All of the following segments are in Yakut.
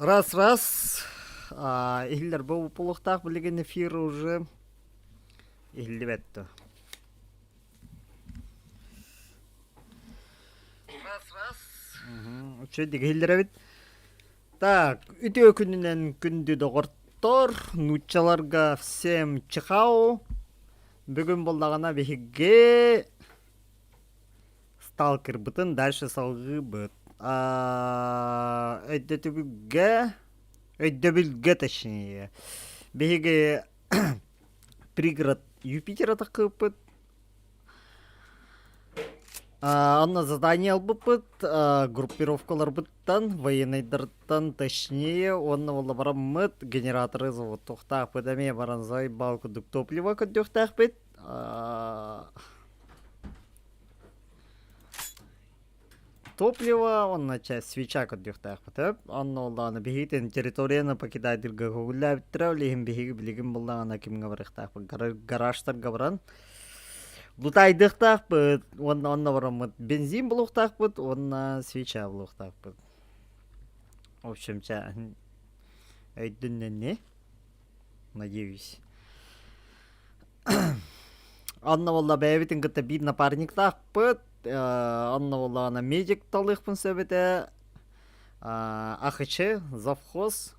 Раз раз иһиллэр бу буолуохтаах билигин эфир уже иһиллибэт дуо? Раз раз. Үчүгэйдик иһиллэр эбит. Так, үтүө күнүнэн күндү доҕоттор, нууччаларга всем чихау. Бүгүн буоллаҕына биһиги Сталкербытын дальше салгыыбыт. Өйдөтүбүлгэ, өйдөбүлгэ точнее. Биһиги пригород Юпитера таххыыппыт. Онно задание ылбыппыт группировкаларбыттан, военнайдарыттан точнее, уонна буолла бараммыт генераторы заводтуохтаахпыт эмиэ баран заебал курдук топливо көрдүөхтээхпит. Топливо уонна чэ свеча көрдүөхтээхпит сөп. Онно буоллаҕына биһигитин территорияны покидайдырга көҥүллээбиттэрэ, ол иһин биһиги билигин буоллаҕына кимҥэ барыахтаахпыт гаражтарга баран лутайдыахтаахпыт уонна онно бараммыт бензин булуохтаахпыт уонна свеча булуохтаахпыт. В общем, чэ өйдөннөнни, надеюсь. Онно буолла бэйэбитин кытта биир напарниктаахпыт. Онно буоллаҕына медик талыахпын сөп этэ. АХЧ, завхоз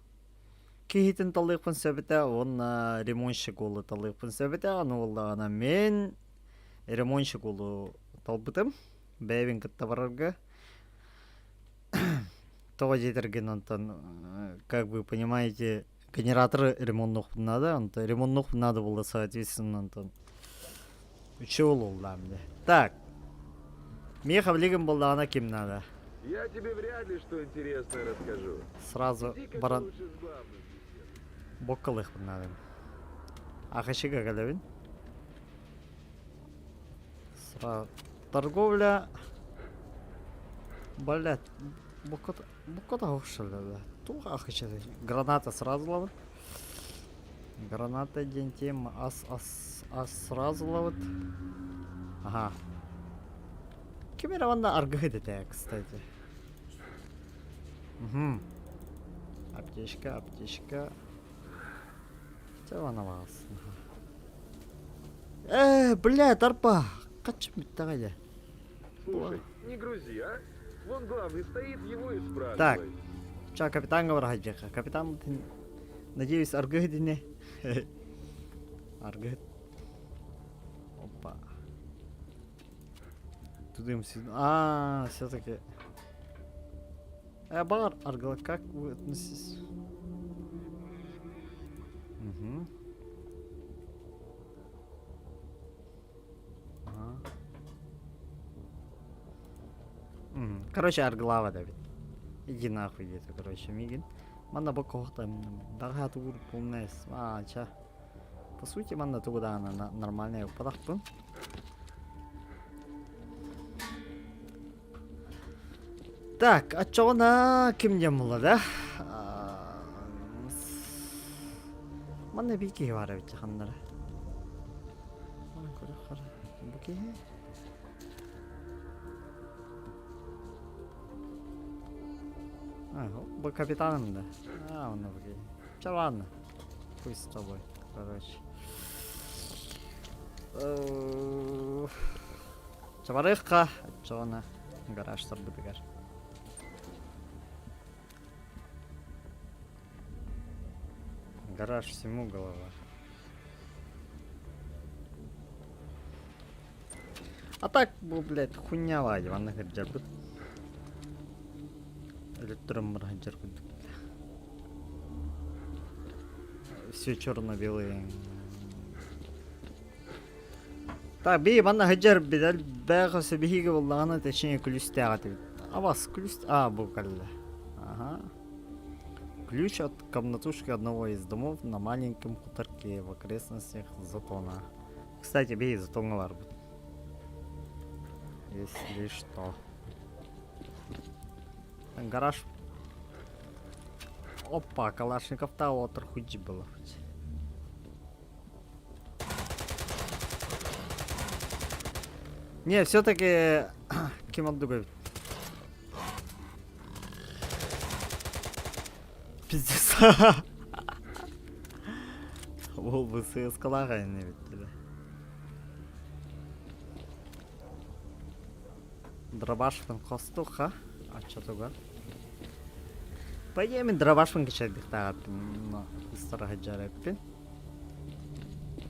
киһитин талыахпын сөп этэ уонна ремонтщик уолу талыахпын сөп этэ. Аны буоллаҕына мин ремонтщик уолу талбытым бэйэбин кытта барарга. Тоҕо диэтэргин онтон, как вы понимаете, генераторы ремонтнуохпун наада, онто ремонтнуохпун наада буолла соответственно онтон үчүгэй буоллаам дии. Так, миэхэ билигин буоллаҕына ким надо? Я тебе вряд ли что интересное расскажу. Сразу Иди-ка ты баран лучше с главным беседуй. боккалыахпын наада. Ахашига кэлэбин. Сразу торговля Блядь, бокката бокката охшалла. Туох ахыча граната сразу ловит. Граната диэн тема ас ас ас сразу ловит. Ага. Ким эрэ манна аргыһыт этэ, кстати. Угу. Аптечка, аптечка. Чэ вана баҕас. Э, бля, тарпа. Хачым бүттэҕэ дьэ. Слушай, не грузи, а? Вон главный стоит, его и спрашивай. Так, ча капитаҥҥа бараһайдьыха. Капитан, надеюсь, аргыһыт ини. Аргыһыт. Опа. Тудым А, все-таки. Э, бар, аргыла, как вы относитесь? Угу. Короче, аргылаава да эбит. Иди нахуй диэтэ, короче, миигин. Манна бу кохта баҕа тугур полная а, ча. По сути, манна тугу даҕаны нормальная уппатахпын. Так, оччоҕуна ким диэн буолла да? Манна биир киһи баар эбит ханнара. Бу киһи. А, бу капитаным да. А, онно бу киһи. Чэ ладно. Хуй с тобой, короче. Чабарыахха, оччоҕуна гаражтарбытыгар. Гараж всему голова. А так, бу, блядь, хуйня лади, манна кырдьарбыт. Өлөттөрөн бар сылдьар курдук. Все черно-белые. Так, бии манна сылдьар элбэх өссө биһиги буоллаҕына точнее күлүстээх этибит. Абас күлүс а бу кэллэ. Ага. Ключ от комнатушки одного из домов на маленьком хуторке в окрестностях Затона. Кстати, бии Затоҥҥа барбыт. Если что. Гараж. Опа, Калашников-то отыр хуйди было хоть. Не, все-таки ким ордук эбит. Пиздец. Ол бу сыаскалаах айан эбит бile. Дробашпын хостуха оччотугар. По идее мин дробашпын кичэрдихтааҕыттым ыстара сылдьар эппин.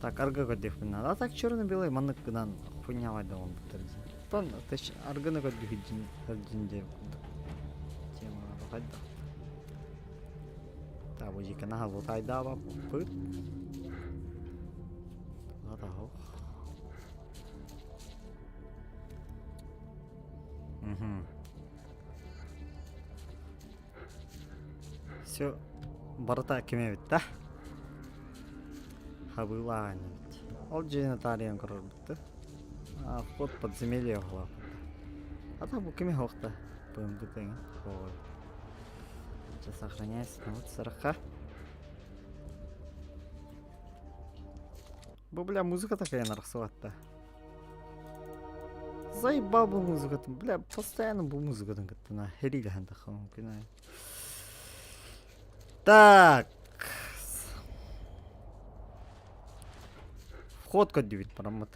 Так аргы көрдүөхпүн наада. А так черно-белый маннык гынан хуйнявай да оҥорбуттар дии. Тон аргыны көрдүхүддьин көрдүн диэн курдук. Темаҕа хайдах. Так, бу дьиэкэ наһаа лутайдаабаппыт. Атаһох. Угу. Все, барыта ким эбит да? Хабыылаан эбит. Ол дьиэни таарыйан көрөрбүт да. Вход подземелье оһолооппут. А так бу кими хоохта? БМБ тэҥин. Сейчас сохраняйся. Вот сараха. Бу, бля, музыка такая нарахсыбатта. Заебал бу музыкатын. Бля, постоянно бу музыкатын кытта на херилэһэн таххам күнэ. Так. Вход көрдүбүт бараммыт.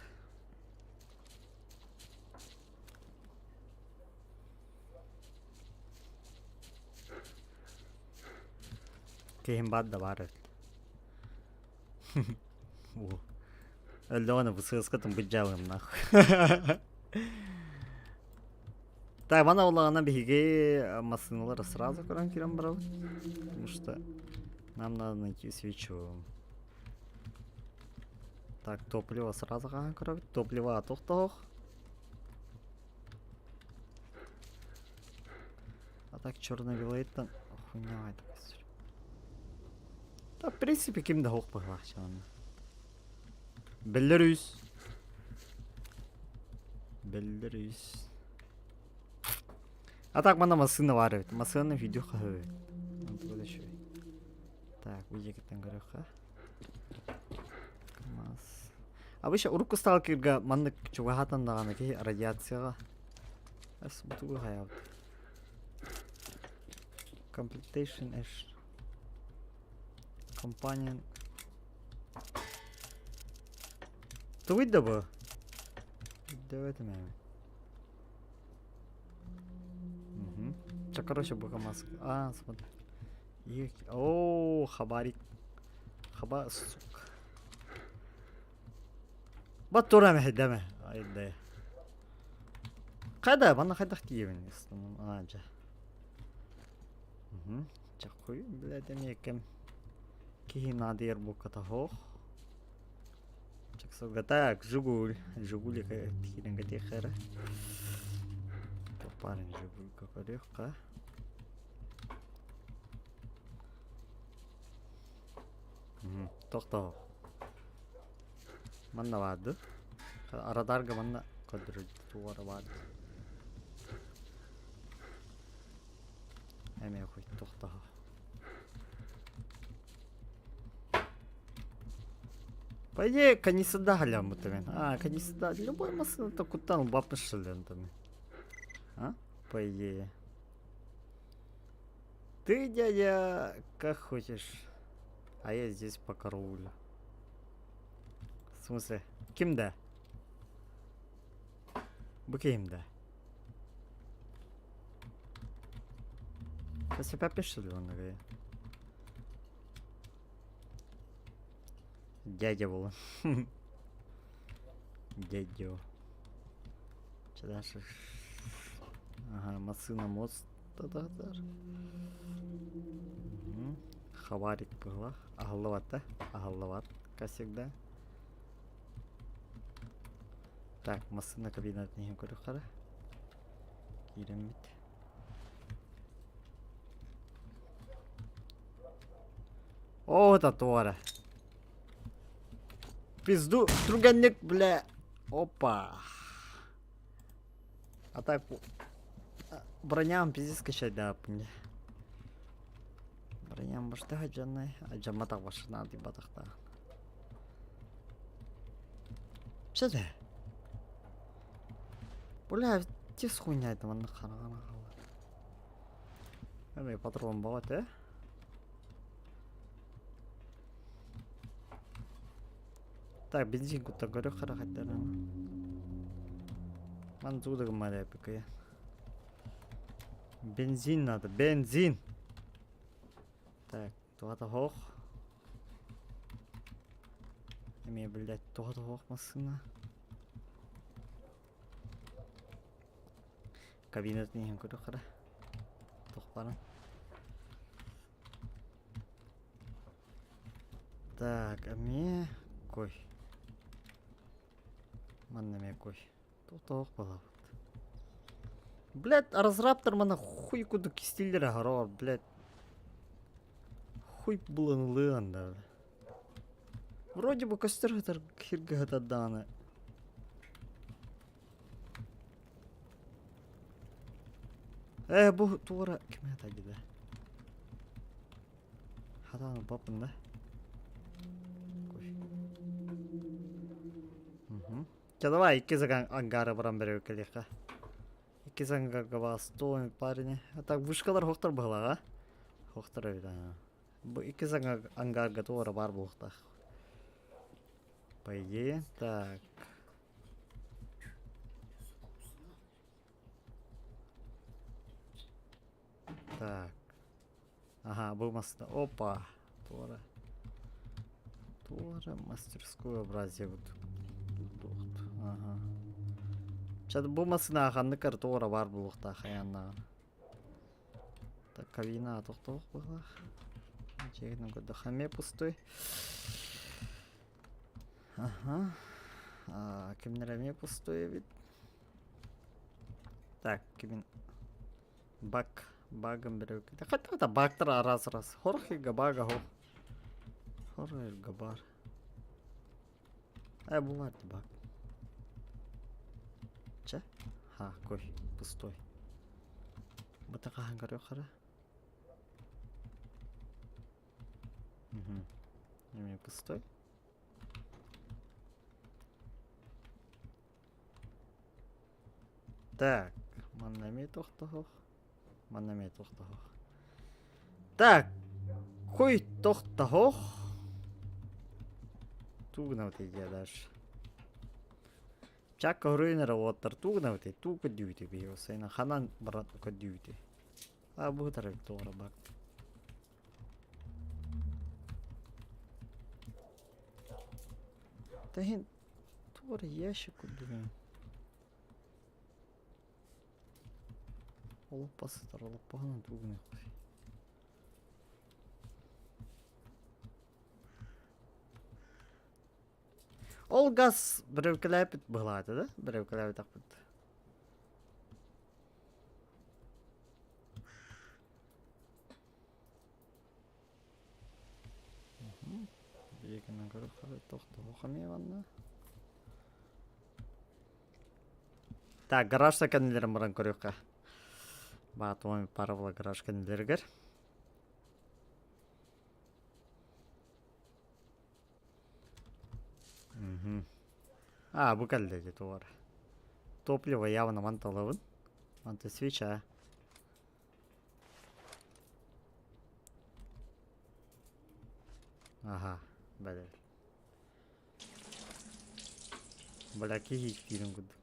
Киһим баар да баар эбит. Өллөҕүнэ бу сыаскатын быдьаалыам нахуй. Так, мана улаҕана биһиги массыыналары сразу көрөн киирэн барабыт. Потому что нам надо найти свечу. Так, топливо сразу хаһан көрөбүт. Топливо тохтоох. А так черно-белыйтан хуйня такая. Да, в принципе, ким да суох быһыылаах дьаһанна. Беллөрүүс. Беллөрүүс. А так манна массыына баар эбит. Массыына видео хаһыы эбит. Онтуга да үчүгэй. Так, бу дьиэкиттэн көрүөххэ. КамАЗ. Обычно урукку сталкерга маннык чугаһаатан даҕаны киһи радиацияҕа Эс бутугу хайаабыт. Completion Ash. Companion. Тугуй да бу? Өйдөөбөтүм эми. Мгм. Ча, короче, бу КамАЗ. А, смотри. О, хабарик. Хаба, сука. Баттура мэһэйдэмэ. Айда. Хайда, манна хайдах тиийэбин? Аа, дьэ. Чакуй, блядь, эмиэ кэм киһи наадыйар буокката суох. Чаксылга так, Жигуль. Жигули киирэн кэтиэххэ эрэ. Парень Жигулька көрүөххэ. Тохтоо. Манна баарды. Радарга манна көрдөрөр туора баар. Эмиэ хуй тохтоо. По идее, канисада халяммыта мен. А, канисада. Любой машина куттан бапышылен там. А? По идее. Ты, дядя, как хочешь. А я здесь по караулю. В смысле? Кимде? Бу кимде? Сейчас пишет он Дядя был. Дядя. Что дальше? Ага, массына мост татар. Хабарик была. Аһыллыбат да? Аһыллыбат, как всегда. Так, массыына кабинатын иһин көрүөххэ Киирэммит. О, это туора. Пизду, түргэнник, бля. Опа. А так, броням пиздец качать, да, мне. Броням баштаха жанай, а жаматах башына ди батахта. Что Бля, тес хуйня это манна хараҕана хаалар. Эми патрон баҕат, э? Так, бензин кутта көрө харахаттарым. Ман тугу да гыммар эпикая. Бензин надо, бензин! Так, туһата хоох. Эмиэ блядь, туһата хоох массыына. Кабинатын иһин көрө хара. Туох баран. Так, эмиэ кой. Манна эмиэ кой. Туох буолабыт. Блядь, разраптар мана хуй курдук кистииллэрэ хороор, блядь. Хуй булан да. Вроде бы көстөр сытар сиргэ сытар даҕаны. Ээ бу туора ким этэ Хатаан ылбаппын да. Кой. Мгм. Чэ давай иккис ангары баран бэрэ кэлиэххэ. Иккис ангарга бастуон парни. А так вышкалар хохтор быһылаҕа. Хохтор эбит аа. Бу иккис ангарга туора баар буолуохтаах. По идее, так. Так. Ага, бу маста. Опа. Туора. Туора мастерское образие вот. Ага. Чэ бу массыына ханнык туора баар буолуохтаах айаннаҕына. Так, кабина тохтоох быһыылаах. Дьиэгинэн көрдөххө эмиэ пустой. Ага. Кимнэр эмиэ пустой эбит. Так, кимин Бак, багым берег. Хотя это бактар раз раз. Хорхига бага хо. Хорхига бар. Э, бывает баг. Че? Ха, кой, пустой. Бытака хангар хара. Угу. Эмиэ пустой. Так, манна эмиэ тохтоһох. Манна эмиэ тохтоһох. Так, хуй тохтоһох. Тугунабыт идея дальше. Чакка хоруйун эрэ уоттар тугунабыт туу көрдүүбүтүй биһиги сайына ханан баран көрдүүбүтүй. А бу тарак туора бак. Таһин туора ящик курдугун. Олоппос сытар, олоппоһунан тугунуохпут. Ол газ бирөкөлөөпүт быһылаата да? Бирөкөлөөбөтөхпүт. Биһигини көрөххө тохтоһуох эмиэ манна. Так, гаражта кэннилэрин баран көрүөххэ. Баатума пара була гараж кэннилэригэр. Мгм. А, бу кэллэ дии туора. Топливо явно манталабын. Манта свеча. Аха, бэлэр. Бля, киһи ииктиирин курдук.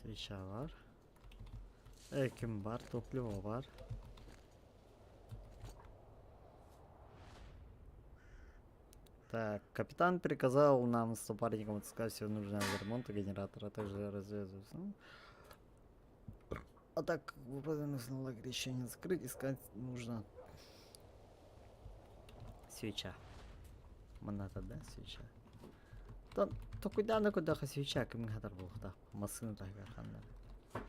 Свеча бар. Ким бар, топливо бар. Так, капитан приказал нам с напарником отыскать все нужное для ремонта генератора, а также разведываться. А так, выполненный лагерь еще не закрыть, искать нужно свеча. Маната, да, свеча? То, то куда на куда свеча, ким хатар буохта. Массыына таһыгар ханна.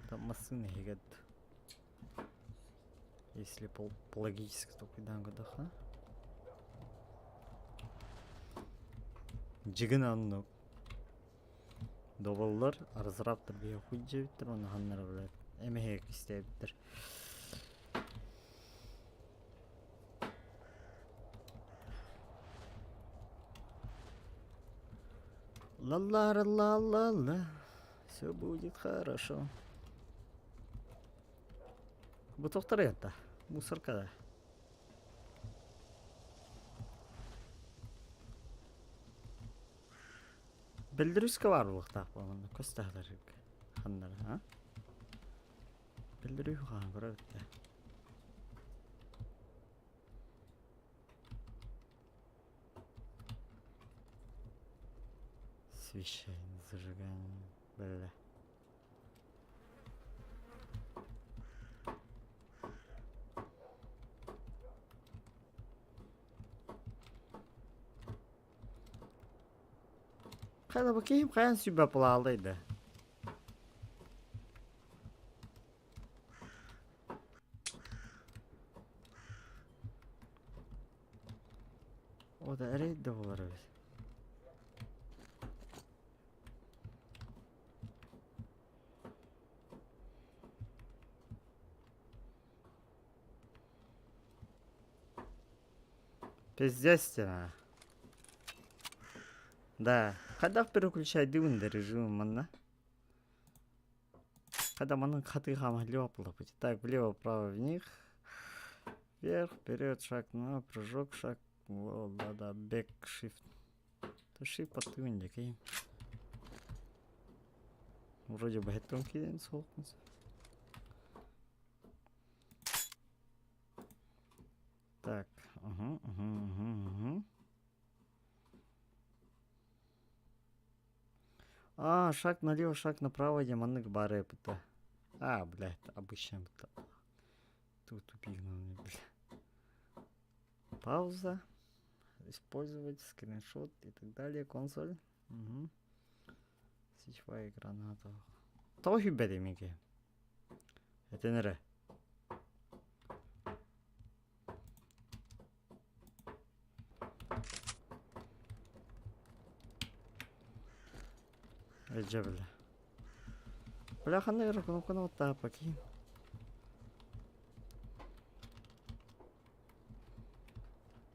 Там массыына иһигэр. Если по, по логически то куда куда Дьигин оннук. Доболлор разраптар биһи хуй дьиэбиттэр уонна ханнара блядь эмэһиэк истээбиттэр. Ла-ла-ла-ла-ла, все будет хорошо. Бу тохтор это, мусорка да. Беллөрүүскэ баар буолуохтаах буолан көстөһөлөр ханнара а? Беллөрүүһү хаһан көрөбүт да. Освещение, зажигание, бля. Хайа бу киһим хайан сүбэ плаалый да? О да эрэй да буолар эбит. Пиздец а. Да. Хайдах переключайдыбын да режим манна? Когда манна хаты хамалёп Так, влево, вправо, вниз. Вверх, вперед, шаг, на, прыжок, шаг. О, да-да, back, shift. То shift подтывын декей. Вроде бы хэттон киден соқмыз. Так, угу. А, шаг налево, шаг направо, я маннык бары это. А, блядь, обычно это. Тут тупик, бля. Пауза. Использовать скриншот и так далее. Консоль. Угу. Сетевая граната. Тоҕо сүүрбэтий мики? Этин эрэ. Дьэ бля. Бля ханна эрэ кнопканы баттааппакий.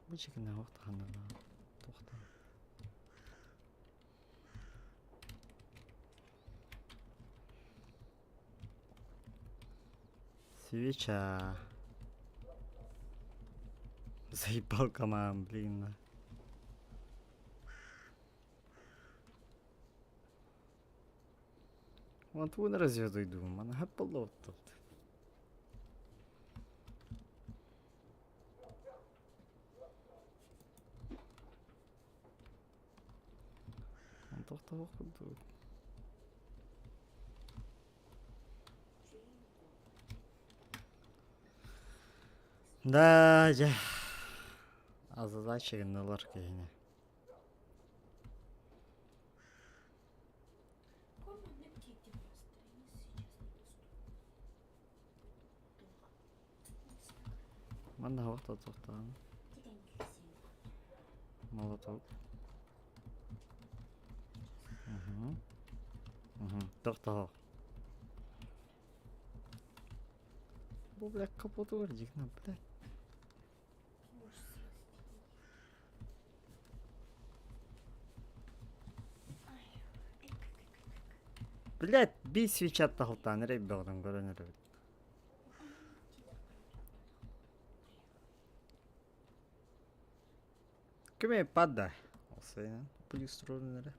Бу чекинэ ханна туохта. Свеча. Заебал команд, блин. Вот вон разведу иду, мана тут. Тохтоо курдук. Да, дьэ. А задача гыннылар киһини. Манна туохта туохтаан. Молоток. Угу. Угу. Тохтоо. Бу, бля, капотугар дьикна, блядь. Блядь, бии свечат тахылтаан эрэй бөҕөтүн көрөн эрэбит. Кими падда? Осайынан плюс эрэ.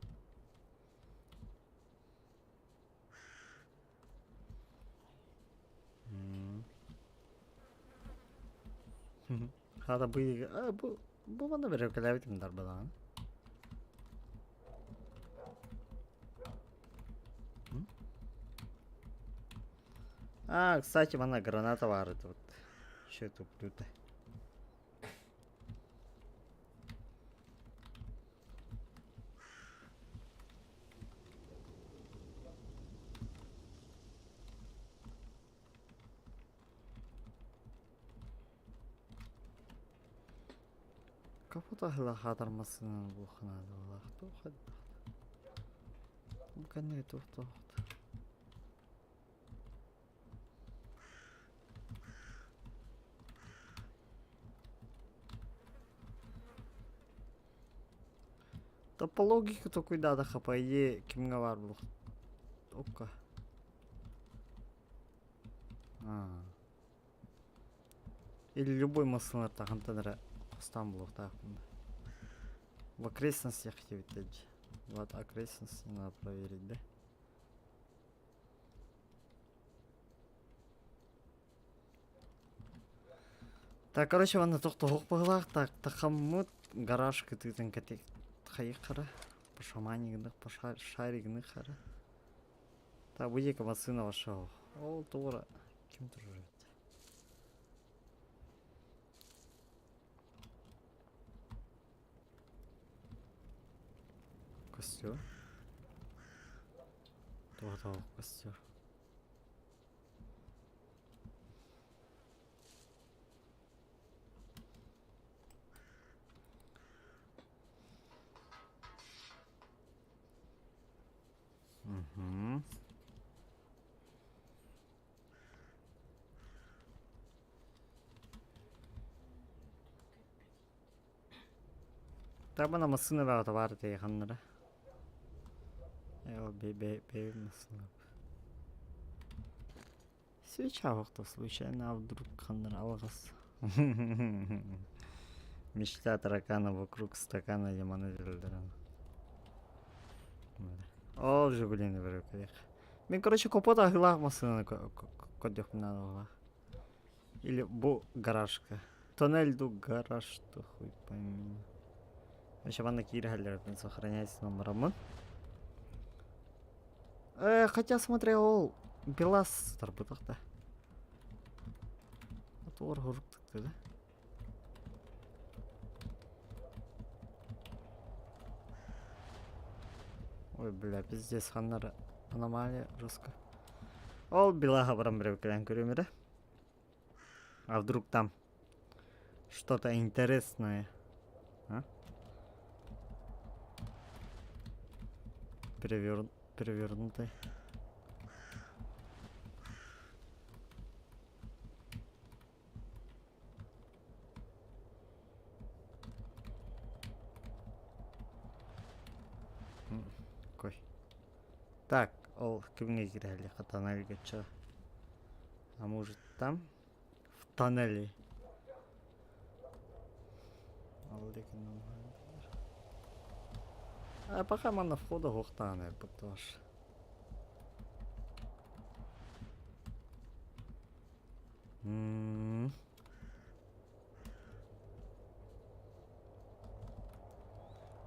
Хата бу бу бу манна бэрэ дарбадаҕын. А, кстати, манна граната баар тут. Еще туплю-то. Капот аһыла хаатармасынан буоханаадалаах туох Бу кэннэ туох Да по логике толкуйдаатахха по идее кимҥэ баар буолуох Окка. Аа. Или любой массыыналартан хантан эрэ хостаан булуохтаахпын да. В окрестностях диэбиттэр дии. Вот окрестности надо проверить, да? Так, короче, манна тохтоһуох быһыылаах. Так, тахаммыт гараж кытыытын кэтик хайыхара, пошаманигных, пошаригных хара. Так, бу диэки массыына вошел. Ол туора ким турар Костер. Туох костер. Угу. Табана массыына бөҕөтө баар этэ ханнара. Ээ бэйэм массыына. Свеча охто случайно, а вдруг ханнара алҕас. Мечта таракана вокруг стакана лимона дилдерен. Ол Жигулины беру Мен, короче, капот аһыылаах массыынаны көрдөхпүн наада Или бу гаражка. Тоннель ду гараж, то хуй пойми. Вообще манна киирһэллэрин сохранять номераммын. Хотя смотри, ол БелАЗ тарбытах да. Туор хуруктык да. Ой, бля, пиздец, ханнара аномалия жестко. Ол БелАЗа баран беребекелен көрүмүрэ. А вдруг там что-то интересное? А? Перевернутый. Кой. Так, ол кимҥэ киирэлли тоннельга чё? А может там? В тоннеле. Ол диэки А пока манна входа суохтаан эрбит М.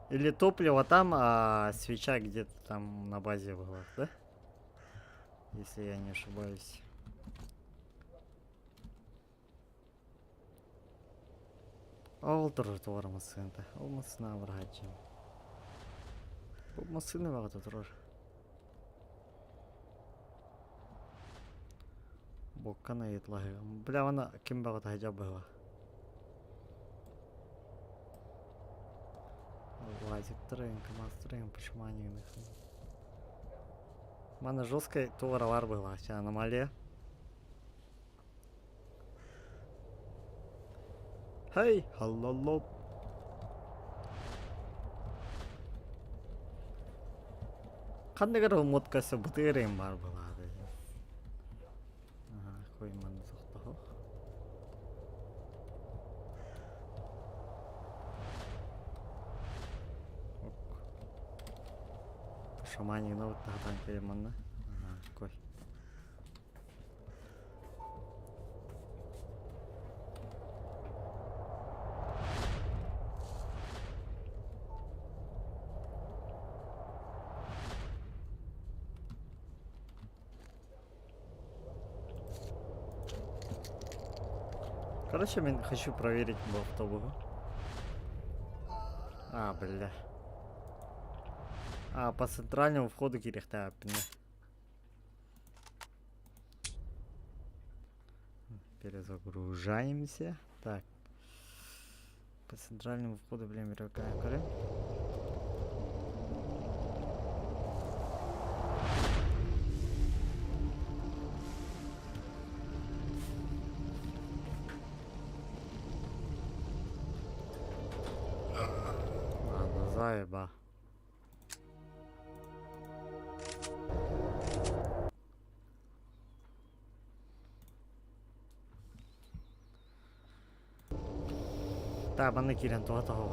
Или топливо там, а свеча где-то там на базе была, да? Если я не ошибаюсь. Ол турар туора массыыната. Ол массыына абыраһааччым. Бу массыына баҕата турар. Буоккан ыйыталаһыам. Бля, аны ким баҕата сылдьар быһыылаах. Лазиктар, КамАЗтар, почему они Манна жесткай туора быһыылаах, аномалия. Хей, халлаллоп. Ханнык эрэ муткасы бытыырыым баар былаады. Аха, хуй манна тохтоһуох. Ок. Шаманина вот тахатан кэлэн манна. Аха, кой. Короче, мен хочу проверить бу автобуһу. А, бля. А, по центральному входу киириэхтээхпин. Перезагружаемся. Так. По центральному входу, блин, көрө. Ладно, заеба. Так, манна киирэн тоҕо тоҕо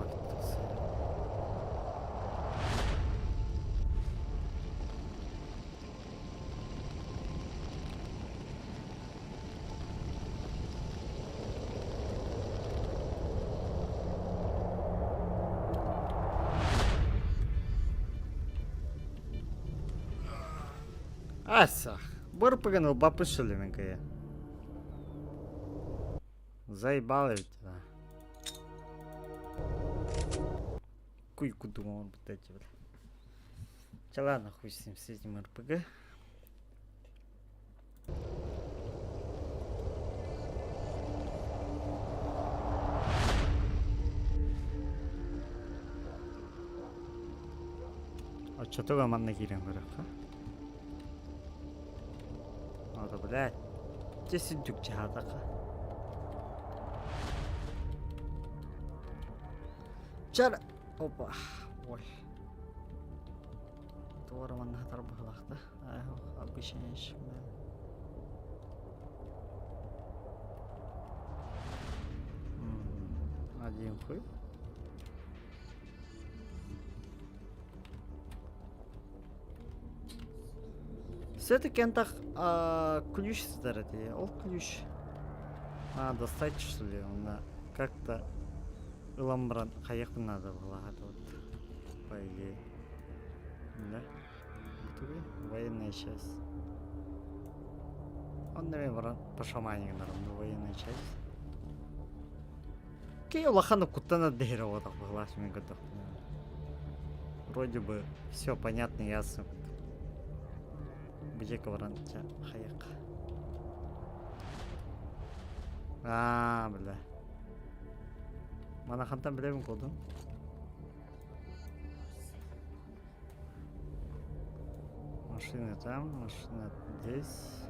Аса, бырпыгын ылбаппыт что ли мен кыйа? Заебал ведь, да. Куй кудум оҥорбут эти, бля. Чэ ладно, хуй с ним, с этим РПГ. Оччотугар манна киирэн көрүөххэ. Ото, блядь. Дьэ сүрдүк дьаһаатахха. Чар Опа. Ой. Туора манна хатар быһылаахта. Обычная Один хуй. Все-таки антах ключ сытар этэ. Ол ключ. А, достать что ли? Онно как-то ылан баран хайыахпын наада быһылаах вот. По идее. Да? Военная часть. Онно мен баран пошамани гынарым военная часть. Кей улаханы куттана дэһэр оҕотох быһылаах мен көрдөхпүнэ. Вроде бы все понятно, ясно. Бу баран хайык. Аа, бля. Мана хантан билэбин кодун? Машина там, машина здесь.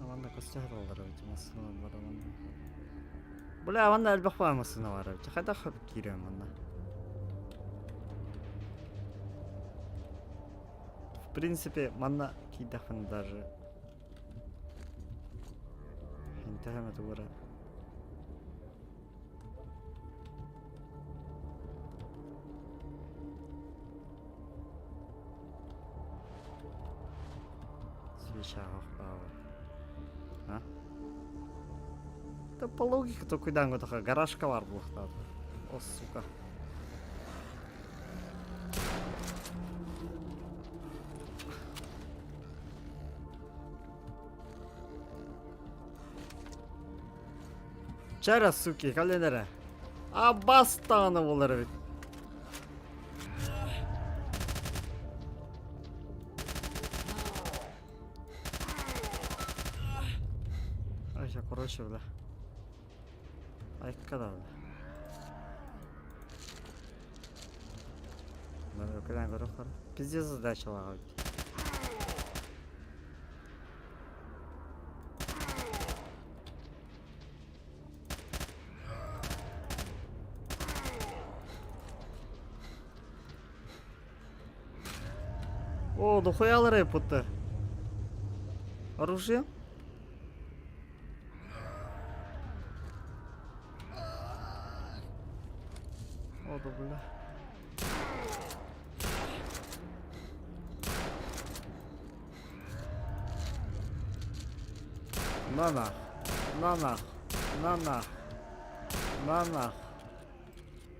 Манна көстө эбит массыына бар манна. Бля, манна элбэх баар массыына бар эбит. Хайдах киириэм манна? В принципе, манна киирдэхпинэ даже интэһэм тугура Свеча баҕар. А? Да по логике толкуйдаан көрдөххө гаражка баар буолуохтаах. О, сука. Чара, суки, кэлин эрэ. Аббас даҕаны буолар эбит. Айша, короче, бля. Айка да, бля. Кэлэн көрөх Пиздец задачалаах эбит. О, дохуялар эппуттар. Оружие? О, да бля. На нах. На нах. На нах. На нах.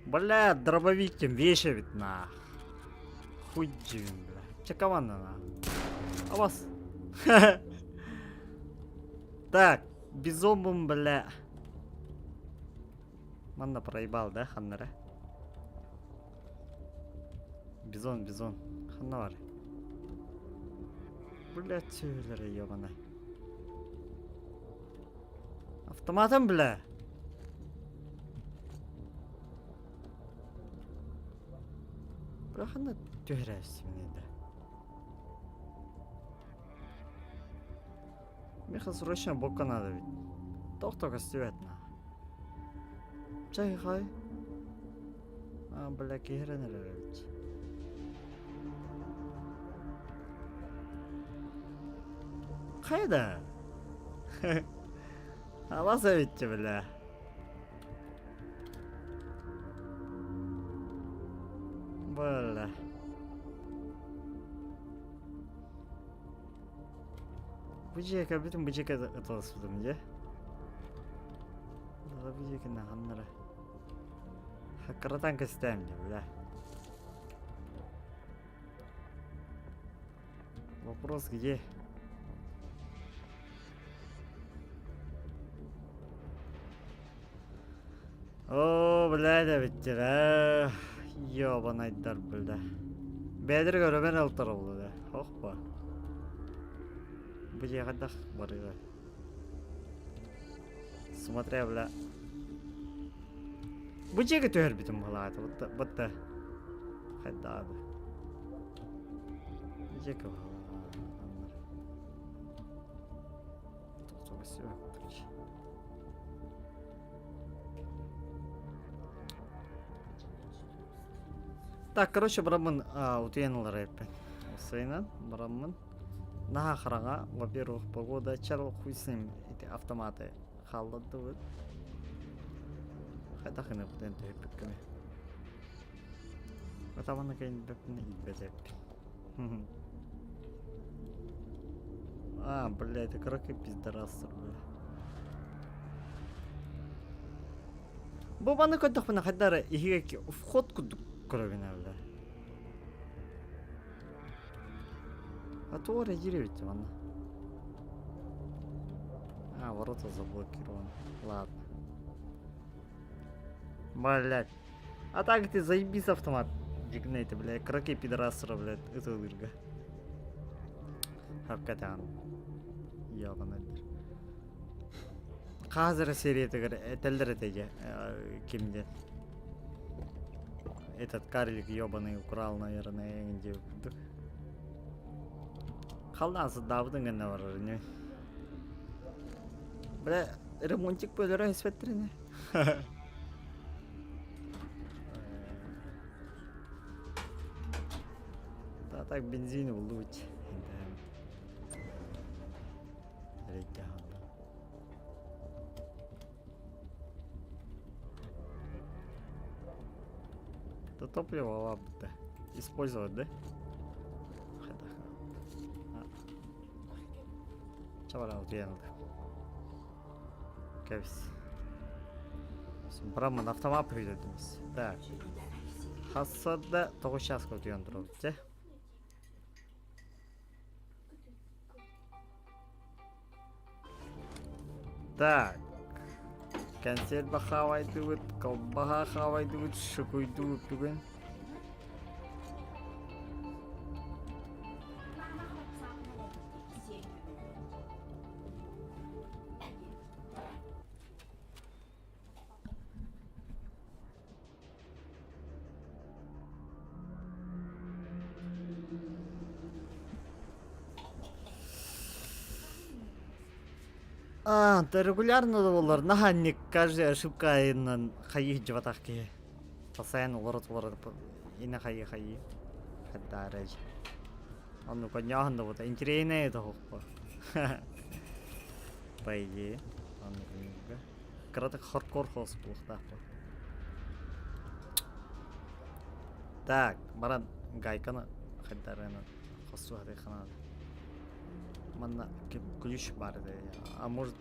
Бля, дробовик тем вещи ведь нах. Хуй бля. Че команда на? А вас? Так, бизомбум, бля. Манна проебал, да, ханнара? Бизон, бизон. Ханна бар. Бля, түүлэрэ ебаный. Автоматом, бля. Бля, ханна түһэрээссимний да. Миэхэ срочно бокка надо ведь. Туох да көстүбэт на. Чай хай. А, бля, киһирэн эрэр эбит. Хайда? Алас эбитчи, бля. Бля. Бу дьиэкэ бүтүн бу дьиэкэ ыталаспытым дьэ. Бу дьиэкэ ханнара. Хаккаратан көстөөм дьэ, бля. Вопрос где? Оо, блядь, эбиттэр Ёбанайдар, бля. Бэдэр көрөбөн ылтарыллы да. Хохпа. Бу дьиэҕэ дах барыга. Смотря, бля. Бу дьиэгэ түһэрбитим былаата. Бутта, бутта. Хайдаады. Бу дьиэгэ Так, короче, бараммын утуйан ылар эппин. Сайынан бараммын. Наһаа хараҥа, во-первых, погода, чал хуй с ним, эти автоматы хааллардыбыт. Хайдах гыныппытын төһүппүккүнэ. Атаманы кэйбэппин илбэтэппин. А, бля, это кыраки пиздарастыр, бля. Бу маны көрдөхпүнэ хайда эрэ иһигэ вход курдук көрөбүн бля. А то эрэ киирэбит манна. А, ворота заблокированы. Ладно. Блять. А так ты заебись автомат. Дигнейте, бля, кыраки пидорастера, блядь, ытылырга. Хапкатан. Ябанайдар. Хаһыс сериятыгар этэллэр этэ дьэ ким диэн этот карлик ебаный украл наверное эҥин диэбит курдук халлаан сырдаабытын гэннэ барар ини бля ремонтик бөлөрө испэттэринэ да так бензин буллубут Это топливо лабда. Использовать, да? Чабара утуйан Кэбис. Браман автомат үйдедимиз. Так. Хассада тоҕус чааска утуйан турабыт дьэ. Так. Консерва хаавайдыбыт, колбаһа хаавайдыбыт, шукуйдубут бүгүн. А, да регулярно да буоллар наһаа инник каждый ошибка айынан хайыы сылдьыбатах киһи. Постоянно уларыт-уларыт инэ хайыы-хайыы. Хайдаарай. Оннук онньооһун да буолта интириэһинэй это оһохпо. По идее. Оннук Кыратык хардкор хоос буолуохтаах буо. Так, баран гайканы хайдарынан хосуһатыахха наада. Манна ключ баар этэ. А может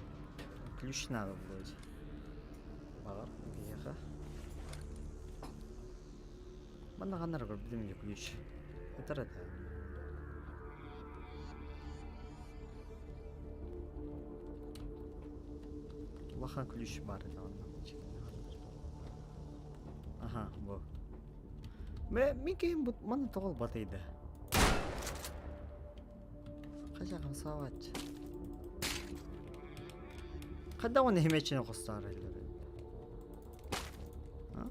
ключ надо будет? Баҕар биһиэхэ. Манна ханна эрэ көрбүтүм дии ключ. Этэр этэ. Улахан ключ баар этэ онно. Аха, бу. Мэ мин киһим бу манна тоҕо батыйда? Хайа хамсаабат. Хайдах уонна химеччини хостоору А?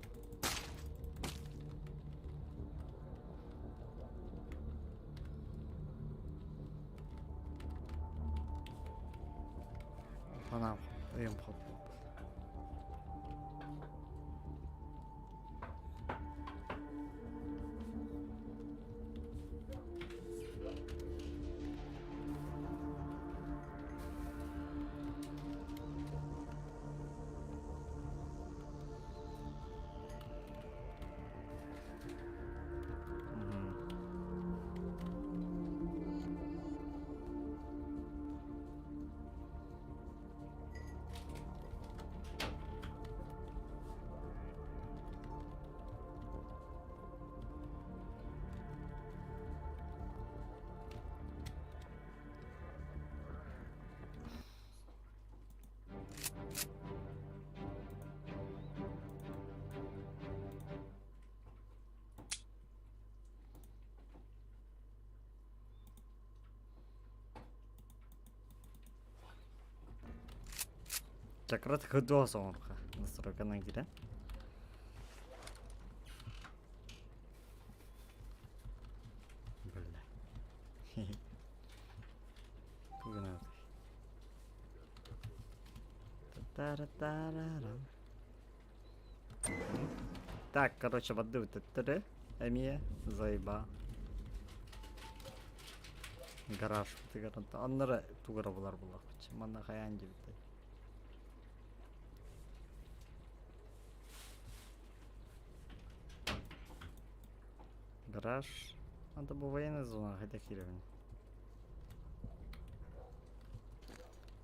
Санаам өйүм хоппут. Чакрат хыдуа соҥорха. Настройканан киирэн. Бля. Тугунат. Та-та-ра-та-ра-рам. Так, короче, воды төттөрү эмиэ заеба. Гараж бытыгар аннары тугара булар булахпыт. Манна хайаан дебитэй. Гараж. Надо бу военная зона хайда кииребин.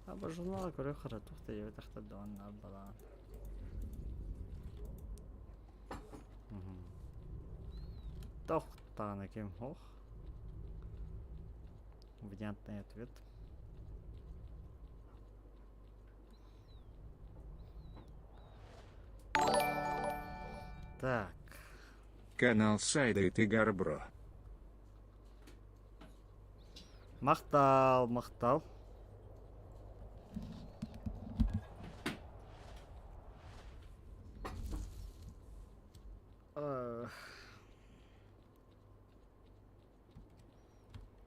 А бу журнала көрө хара туох да диэбэтэхтэр даҕаны арбалаан. Тохтаана ким ох. Внятный ответ. Так. Канал Сайдайт и Гарбро. Махтал, махтал.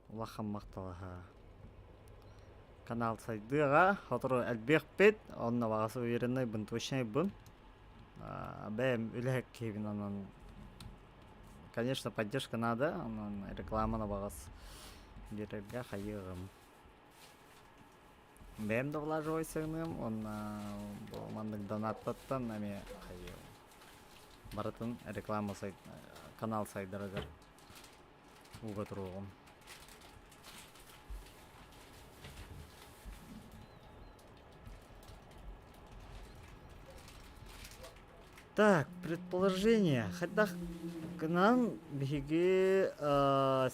Улахан махталаһа. Канал сайдыаҕа, сотору элбиэхпит, онно баҕас увереннайбын, точнайбын. Бэйэм үлэһит киһибин онон конечно поддержка надо, онон рекламаны баҕас биэрэргэ хайыаҕым. Бэйэм да влаживай сыгыныам уонна бу маннык донаттаттан эмиэ хайыам. Барытын реклама сайт канал сайдарыгар ууга туруоҕум. Так, предположение. Хайдах гынан биһиги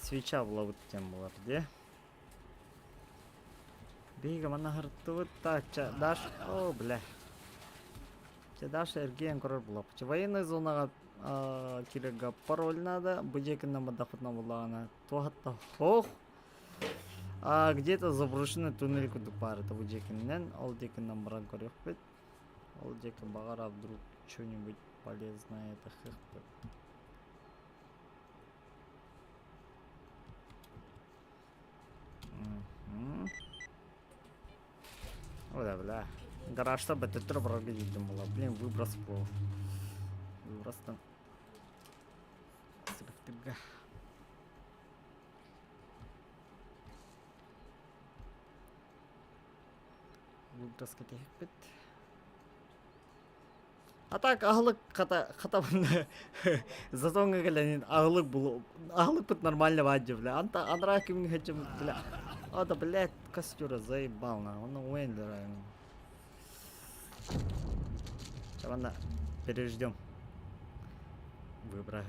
свеча булабыт диэн буолар дии. Биһиги манна аһартыбыт так, ча, Даш, о, бля. Чэ, Даша эргийэн көрөр булаппыт. Военная зонаҕа киирэргэ пароль надо, бу дьиэкиннэн бардахпытына буоллаҕына туохатта ох а где-то заброшенный туннель курдук баар этэ бу дьиэкиннэн, ол диэкиннэн баран көрүөхпүт. Ол диэки баҕар вдруг что-нибудь полезное тахыахпыт. О, да, бля. Гаражта бөтөттөр барарга диирдим була. Блин, выброс был. Выбростан. Сыгыттырга. Выброс кэтиһикпит. А так аһылык хата хата затоҥҥа кэлэн аһылык булу аһылыкпыт нормально баар бля анта анараа кимҥэ сылдьыбыт бля а да блядь костюра заебал на он уэндера Ладно, переждем. Выбрать.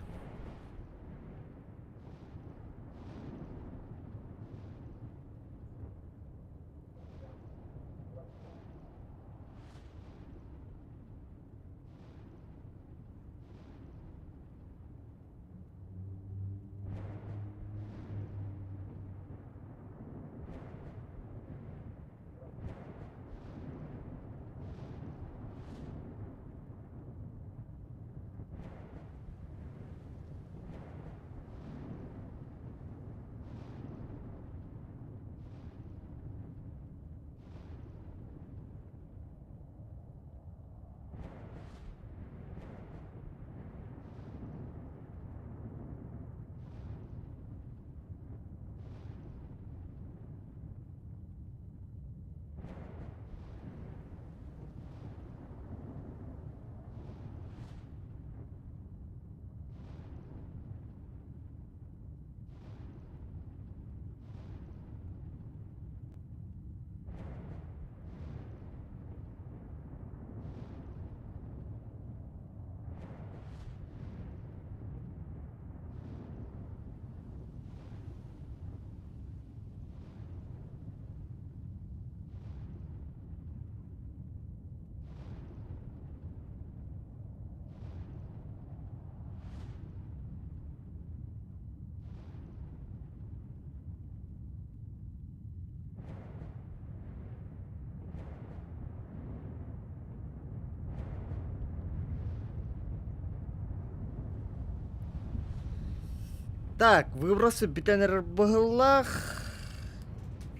Так, выбросы бүтэн эрэр быһыылаах.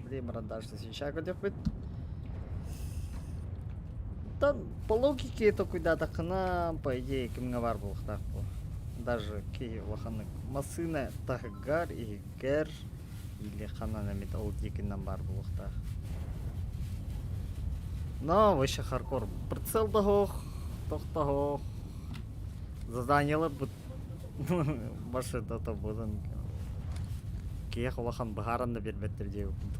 Блин, баран дальше сейчас көрдөхпүт. Там по логике это куда-то по идее, кимҥэ баар буолуохтаах бу. Даже киһи улаханнык массыына таһыгар, иһигэр или ханан эмит ол диэкинэн баар буолуохтаах. Но вообще хардкор. Прицел да суох, тох да суох. Заданиелар бут Башыта буолан киһиэхэ улахан быһааран да биэрбэттэр диэбиппин.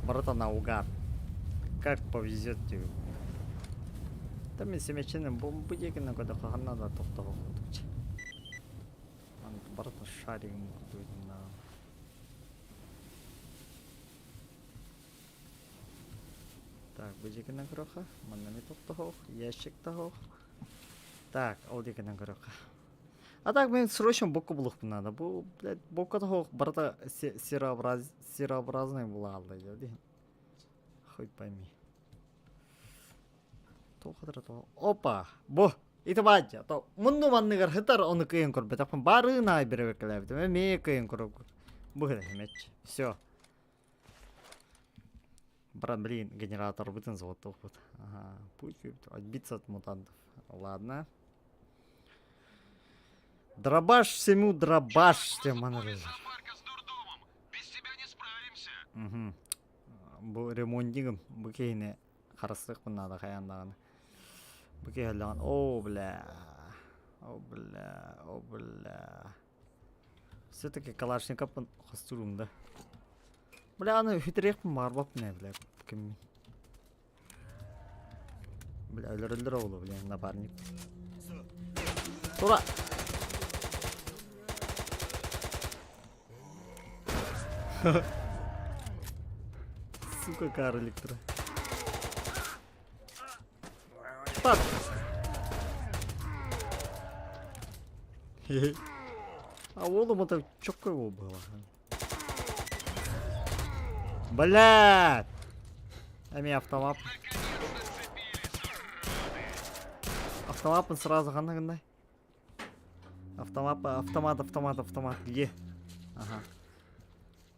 Барыта наугад. Как повезет диэбит. Там мин сэмэччинэн бу диэкинэн көрдөххө ханна да тохтоһо курдук. Барыта шаригым курдук Так, бу диэкинэн көрүөххэ. Манна эмиэ тохтоһуох, ящик таһуох. Так, ол диэкинэн көрүөххэ. А так мен срочно бокка булуохпун наада. Бу, блядь, бокка таһуох барыта серообраз серообразный буолаалла дии. Хоть пойми. Туох то Опа! Бу! Ити баадьа. То мунну манныгар хытар ону кыйын көрбөтөхпүн. Барыын аай беребеккелээбитим. Эмиэ кыйын көрөккүр. Бу хэмэч. Все. Брат, блин, генераторбытын заводтуохпут. Ага, путь отбиться от мутантов. Ладно. Дробаш всему дробаш, тем Угу. Бу ремонтнигым бу киһини харыстыахпын наада хайаан даҕаны. Бу киһи өллөҕүн оо бля о бля о бля Все-таки Калашниковпын хостуурум да. Бля, аны үтүрүөхпүн баҕарбаппын ээ, бля, киммин. Бля, өлөрөллөр оҕолу, бля, напарник. Тура! Сука, карлик тура. Пап! А уолум это чётко его было. Блядь! Эми автомат. Автомат сразу ханна гындай. Автомат, автомат, автомат, автомат. Где? Ага.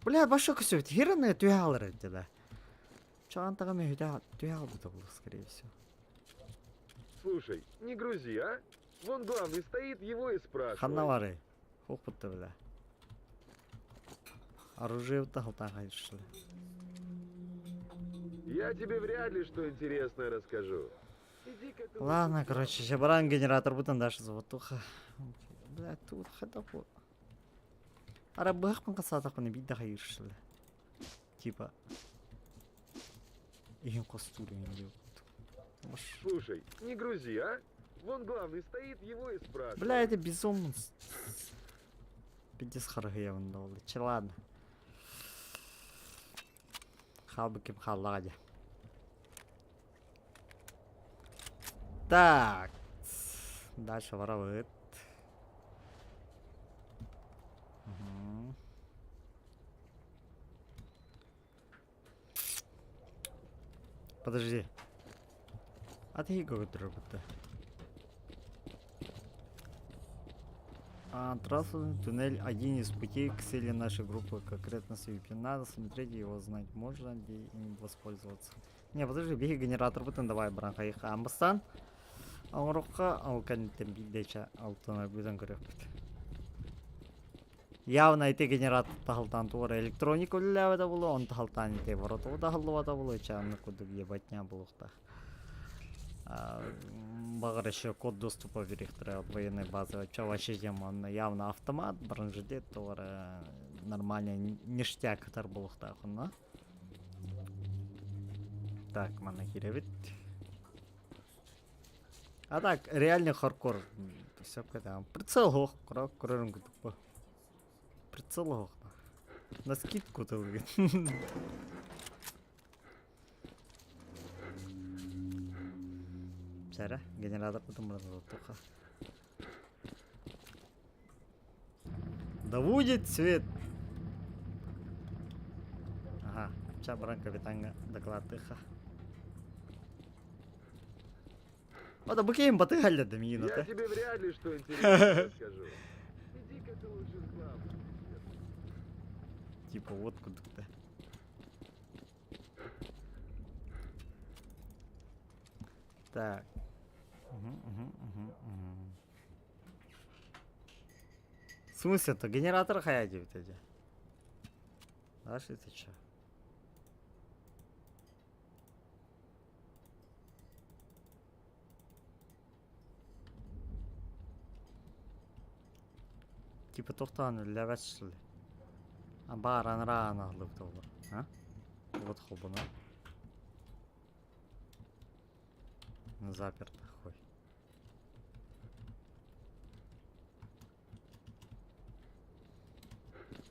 Бля, баша көсөбүт. Хераны түһэ алар эдде да. Чаантаҕа мүһүтэ түһэ хаалбыта буолуо, скорее всего. Слушай, не грузи, а? Вон главный стоит, его и спрашивай. Ханна баарый? Хуохпут да бile. Оружие тахалтаан хайышли. Я тебе вряд ли что интересное расскажу. Иди-ка ты Ладно, лучше короче, сейчас баран генератор бутан дальше заводуха. Бля, тут хата бу. Ара быһахпын хасаатахпына биир да хайыыршылы. Типа иһин хостуур эҥин диэбит. Слушай, не грузи, а? Вон главный стоит, его и спрашивай. Бля, это безумно. Пиздец харыһыйабын да ол. Че ладно. Хаалбыт ким хааллаҕа дьэ. Так. Дальше барабыт. Угу. Подожди. А ты будто. А, трассу, туннель один из путей к цели нашей группы, конкретно с VPN. Надо смотреть его знать, можно ли им воспользоваться. Не, подожди, беги генератор бутын давай баран хайыха амбастан. Оҥорохха ол кэнниттэн биирдэчэ алтына бүтэн көрүөхпүт. Явно ити генератор таһылтаан туора электроника үлэлээбэтэ буолуо, он таһылтаан ити вороту таһыллыбата буолуо, чаанны курдук ебатня буолуохтаах. Баҕар еще код доступа бериэхтэрэ от военной базы. Ча вообще тема, явно автомат, бронежилет, туора нормально ништяк ытар буолуохтаах онно. Так, манна киирэбит. А так, реальный хардкор. Все там. Прицел ох, көрөрүм курдук Прицел ох. На скидку то выглядит. Чара, генератор потом туха. Да будет свет. Ага, ча баран капитанга докладтыха. Ода бу киһим батыһаллар да миин Я тебе вряд ли что интересное расскажу. Иди-ка ты лучше. Типа вот кудукта. Так. В смысле, это генератор хайа диэбит эдьэ. Дальше это чё? Типа тохтоон үллэбэт что ли? А баар анараа анаһыллыбыт буолла. А? Вот холбоно. Заперто хуй.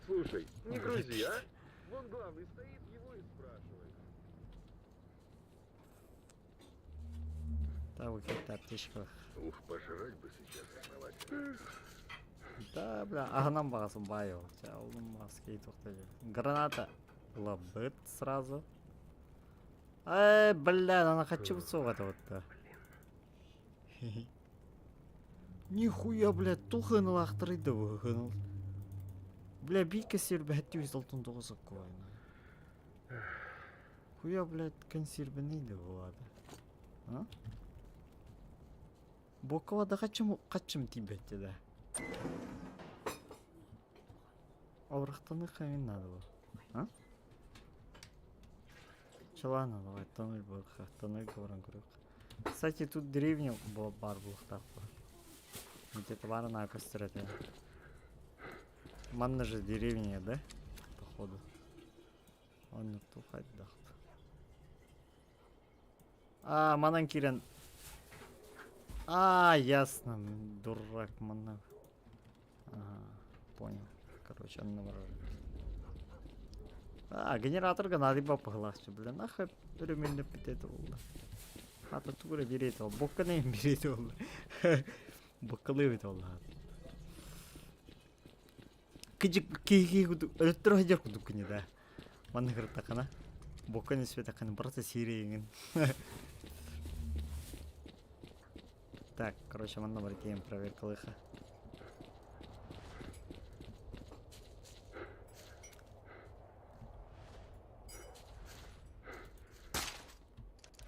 Слушай, не грузи, а? Вон главный стоит, его и спрашивай. Да, вот аптечка. Ух, пожрать бы сейчас основательно. Да, бля, аһынан баҕасын баайы ол. Чэ, олум маски Граната лабыт сразу. Эй, бля, она хочу это вот. Нихуя, блядь, тухын лахтырыйды быһын. Бля, бийке сирбэһэттүү 169 соккуайна. Хуя, блядь, консервенейді болады. А? Бокова да качым качым тибетти да. Аврахтаны хамин надо было. А? Чалана, давай, тоннель бурха, тоннель говоран көрөк. Кстати, тут деревня бар булуктаах. Где-то бар на көстөрөтө. Манна же деревня, да? Походу. Он тухайдахт. А, манан кирен. А, ясно, дурак манна. Ага, понял. Короче, анна барар. А, генераторга надо баппахлааччы, бля, нахуй өрөмүннэппит этэ буолла. Хата тугура бириэт ол, бокка нэм бириэт ол. Боккалыы эбит ол. Кыжык киһи кудук, өлөттөр сылдьар кудук кини да. Манна кырыттаххына, бокканы испэтэххинэ барыта сиириэҥин. Так, короче, манна барытыйан проверкалыха.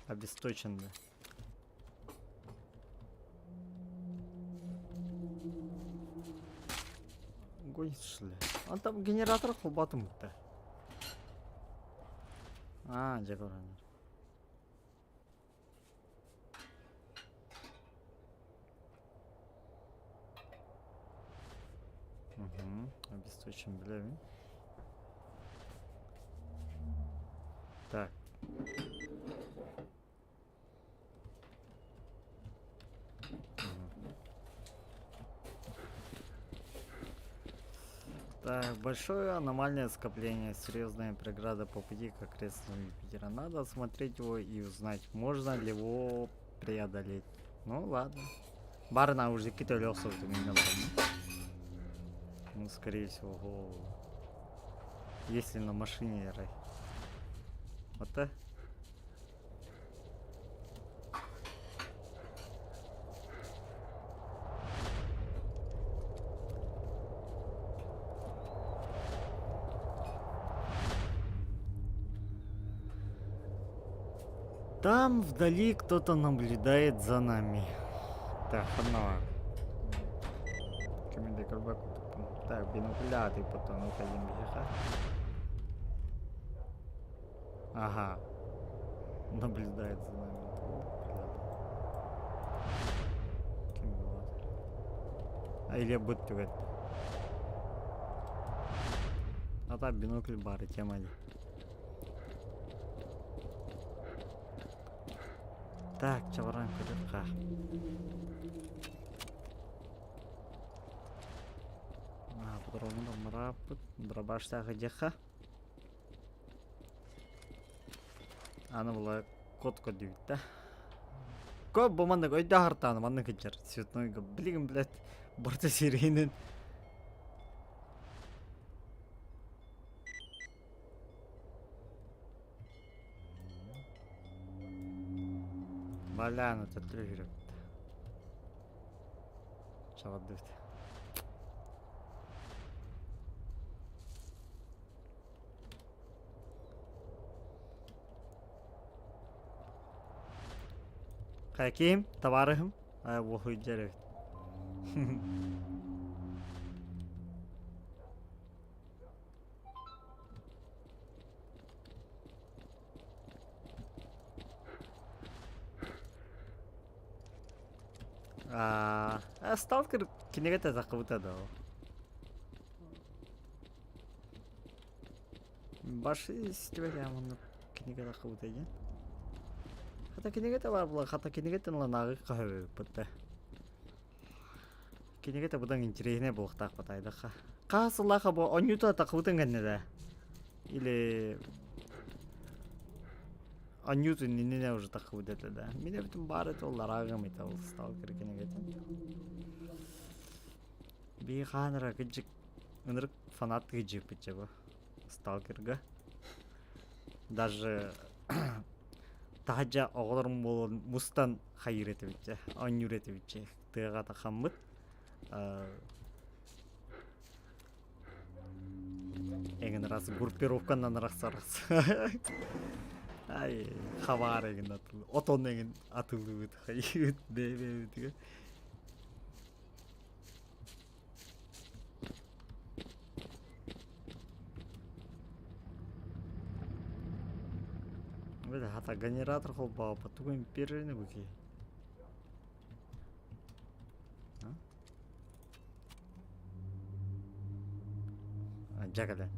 Обесточен, да. Гонит, что ли? Он там генератор холбатым да. А, дьэ көрөнөр. Угу, обесточен, бля. Так. Так, большое аномальное скопление, серьезная преграда по пути к окрестностям Юпитера. Надо осмотреть его и узнать, можно ли его преодолеть. Ну ладно. Барна уже какие-то Ну, скорее всего, голову. Если на машине, рай. Вот так. Там вдали кто-то наблюдает за нами. Так, одного. Так, бинокляты потом уходим беха. Ага. Наблюдает за нами. А или будто это. А так бинокль бары тема. Так, чаваран көрүөххэ. А, патронун омрааппыт, дробаштаах дьиэхэ. Аны була код көрдүүбүт да. Код бу маннык өйдөөх артааны маннык сылдьар цветнойга билигин блядь барыта сирэйинэн Баляны төттөрү үһүрэбит. Чаҕырдыбыт. Каким табаарыһым? Аа, буолуйдьар эбит. Аа, сталкер кинигэтэ таххыбыта да ол. Баш истибэтэ оннук кинигэ таххыбыта диэн. Хата кинигэтэ баар буолан, хата кинигэтин ылан ааҕыы хаһыппыт да. Кинигэтэ быдан интэриэһинэй буолуохтаах батайдахха. Хаа сыллаах бу онньута таххыбытын кэннэ да. Или онньутун иннинэ уже таххыбыт этэ да. Мин эбитим баар этэ ол араагым этэ ол сталкер кинигэтин. Бии хаан эрэ кыдьык ынырык фанат кыдьыппыт дьэ бу сталкерга. Даже таһырдьа оҕолорум буолан мустан хайыыр этибит дьэ, оонньуур этибит дьэ. Тыаҕа тахаммыт эҥин раз группировканан арахсарас. Ай, хабаар эҥин атылы, отон эҥин атылыбыт, хайыыбыт, бэйэ-бэйэбитигэр. Бля, хата генератор холбооппут, тугу империяны бу киһи? Дьэ кэлэн.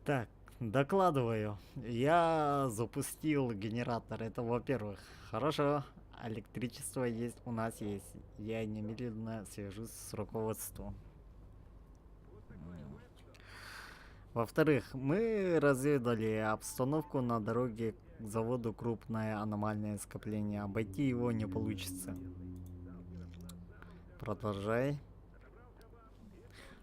Так, докладываю. Я запустил генератор. Это во-первых. Хорошо. Электричество есть, у нас есть. Я немедленно свяжусь с руководством. Во-вторых, мы разведали обстановку на дороге к заводу крупное аномальное скопление. Обойти его не получится. Продолжай.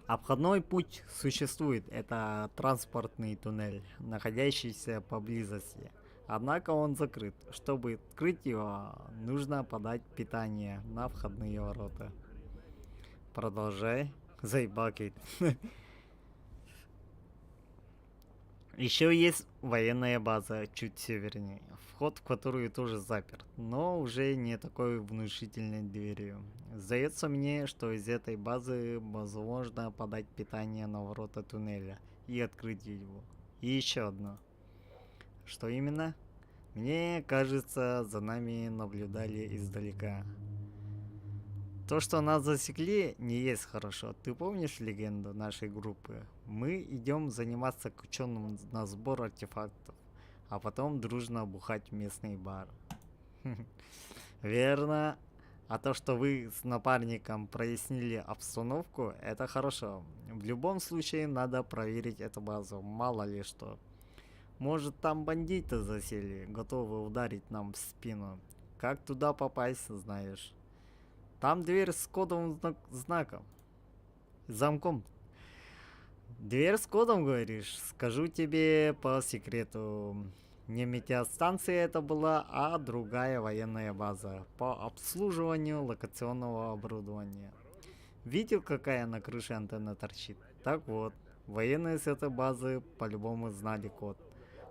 Обходной путь существует. Это транспортный туннель, находящийся поблизости. Однако он закрыт. Чтобы открыть его, нужно подать питание на входные ворота. Продолжай. Заебал, Кейт. Еще есть военная база чуть севернее, вход в которую тоже заперт, но уже не такой внушительной дверью. Сдается мне, что из этой базы возможно подать питание на ворота туннеля и открыть его. И еще одно. Что именно? Мне кажется, за нами наблюдали издалека. То, что нас засекли, не есть хорошо. Ты помнишь легенду нашей группы? Мы идем заниматься к ученым на сбор артефактов, а потом дружно бухать в местный бар. Верно. А то, что вы с напарником прояснили обстановку, это хорошо. В любом случае надо проверить эту базу, мало ли что. Может там бандиты засели, готовы ударить нам в спину. Как туда попасть, знаешь. Там дверь с кодовым знаком. Замком. Дверь с кодом, говоришь? Скажу тебе по секрету. Не метеостанция это была, а другая военная база по обслуживанию локационного оборудования. Видел, какая на крыше антенна торчит? Так вот, военные с этой базы по-любому знали код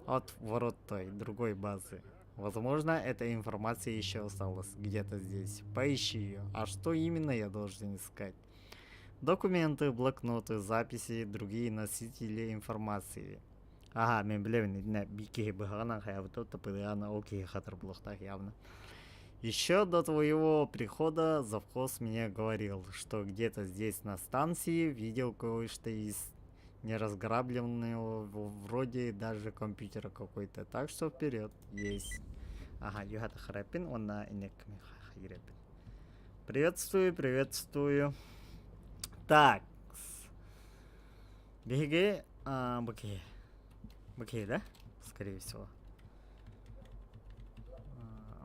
от ворот той, другой базы. Возможно, эта информация еще осталась где-то здесь. Поищи ее. А что именно я должен искать? Документы, блокноты, записи, другие носители информации. Аха, мин билэбин итиннэ биир киһи быһаҕынан хайабыта тапыдыана ол киһи хатыр буолуохтаах явно. Еще до твоего прихода завхоз мне говорил, что где-то здесь на станции видел кое-что из неразграбленного вроде даже компьютера какой-то. Так что вперед, есть. Ага, юхата харапин, онна инек хайрепин. Приветствую, приветствую. Так. Биһиги бу киһи. Бу киһи да? Скорее всего.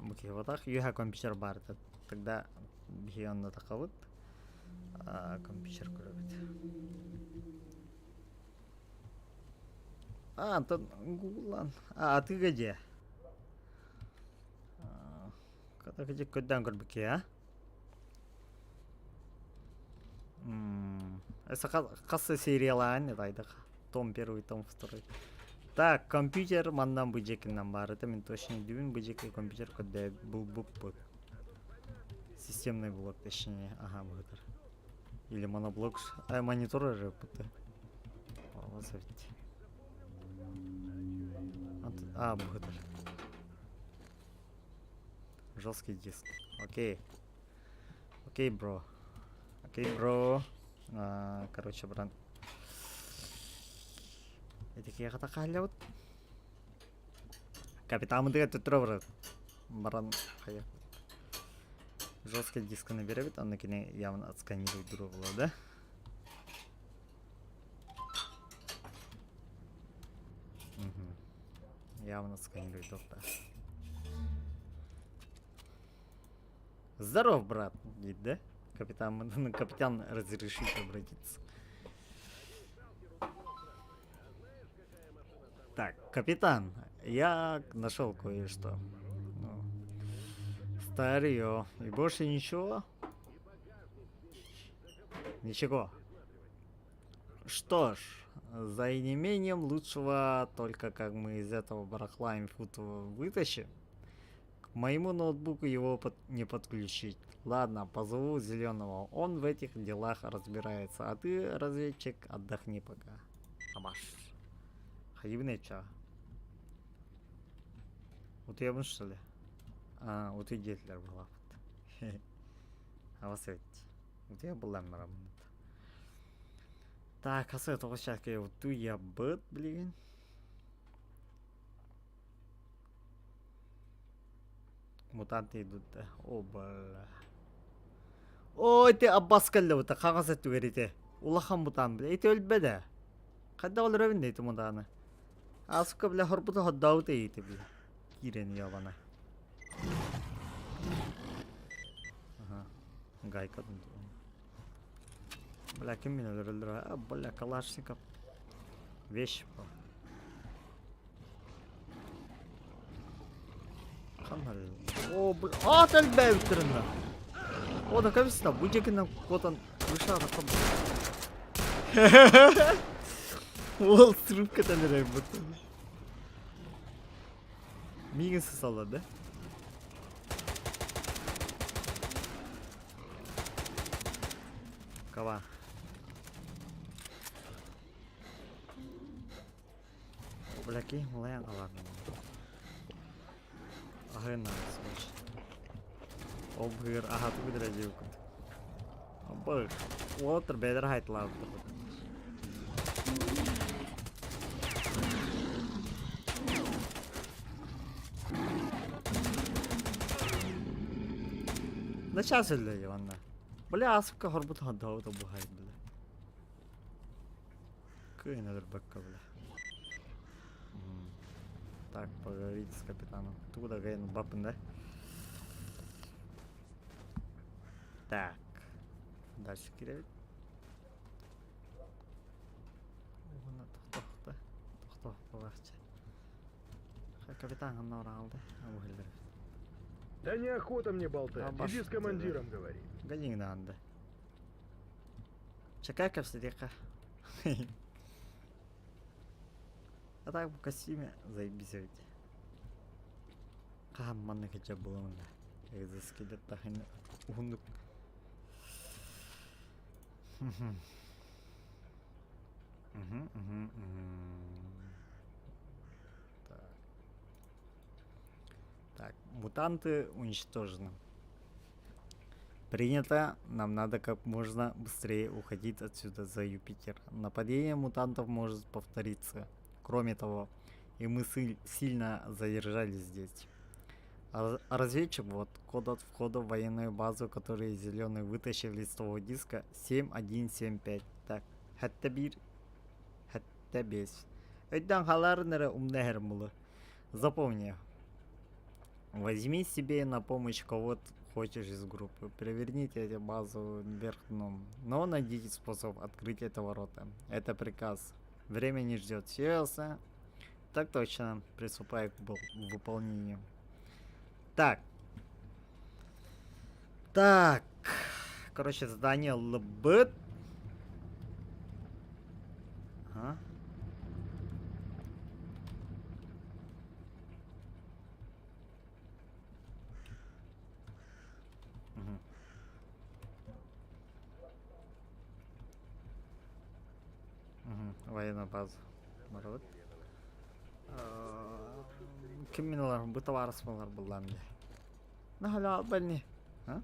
Бу киһи вот үөһэ компьютер баар тогда биһиги онно тахабыт компьютер көрөбүт. А, Антон гуглан. А, атыыга дьиэ. Көрдөөн көрбүккэ, а? Хас сериялаан это айдах. Том первый, том второй. Так, компьютер манна бу дьиэкинэн баар этэ, мин точно өйдүүбүн, бу дьиэки компьютер көрдөө булбуппут. Системный блок, точнее, ага, быһытар. Или моноблок, а, монитор эрэ быты. Ведь. А, быһытар. Жесткий диск. Окей. Окей, бро. Окей, бро. А, короче, брат. Ити киһиэхэ хааллыбыт. Капитаммытыгар төттөрү барар. Баран хайа. Жесткий дисканы беребит, онно кини явно отсканирует була, да? Угу. Явно сканирует да. Здоров, брат, дейді, да? Капитан, капитан разрешит обратиться. Так, капитан, я нашел кое-что. Ну, старье. И больше ничего? Ничего. Что ж, за неимением лучшего, только как мы из этого барахла инфуту вытащим, к моему ноутбуку его под не подключить. Ладно, позову зеленого. Он в этих делах разбирается. А ты, разведчик, отдохни пока. Амаш. Хайыбын ча. Утуйабын что ли? А, утуй диэтилэр буолааппыт. Абас эбит. Утуйа буллан бараммыт. Так, хасы тоҕус чааска утуйабыт билигин. Мутанты идут да. О, бля. Ой, ты Аббас кэллэ хаҥас өттүгэр ити. Улахан мутант, бля. Ити өлбөдө. Хайдах өлөрөбүн да ити мутаны. Аска, бля, хорбута ходдаабыт ити, бля. Киирэн ябана. Ага. Гайка. Бля, ким мин өлөрөллөр? А, бля, Калашников. Вещь. Ханна О, бля, ат элбээбиттэринэ. О, да кэбистэ, бу дьиэкинэн куотан вышла там. Уол срывка эрэр Миигин сысаллар да? Кава. Бля, киһи малайан аларным. Аһын срочно. Ол быгыр аһаты быдыра диэбиккит. Бу уолаттар бэйэлэрэ хайтылаабыттар. Да сейчас өллө манна. Бля, асыкка хорбут хаддаабыт бухай бля. Кыайан өлөрбөккө бля. Так, поговорить с капитаном. Тугу да кыайан ылбаппын да? Так. Дальше кирэбит. Уонна тохтоохто. Тохтоохтолаахча. Капитан ханна бараалды. Да неохота мне болтать. Иди с командиром говори. Ганигнаанды. Чакай кэпсэтиэххэ. А так в костюме заебись ведь. Хаһан манна кэчэ буламын да. Экзоскелет тахын уһуннук. Мгм. Мгм, мгм, мгм. Так. Так, мутанты уничтожены. Принято. Нам надо как можно быстрее уходить отсюда за Юпитер. Нападение мутантов может повториться. Кроме того, и мы сильно задержались здесь. А разведчик, вот, код от входа в военную базу, который зеленый вытащил из того диска, 7175. Так, сэттэ биир, сэттэ биэс. Өйдөөн хаалаарын эрэ умна булу. Запомни, возьми себе на помощь кого хочешь из группы. Переверните эту базу вверх дном. Но найдите способ открыть это ворота. Это приказ. Время не ждет. Все ясно? Так точно. Приступай к выполнению. Так. Так. Короче, задание ЛБ. Ага. военную базу. Барабыт. Ким мин ылар, бу табаарыс буолар буллаам дии. Наһаа больни. А?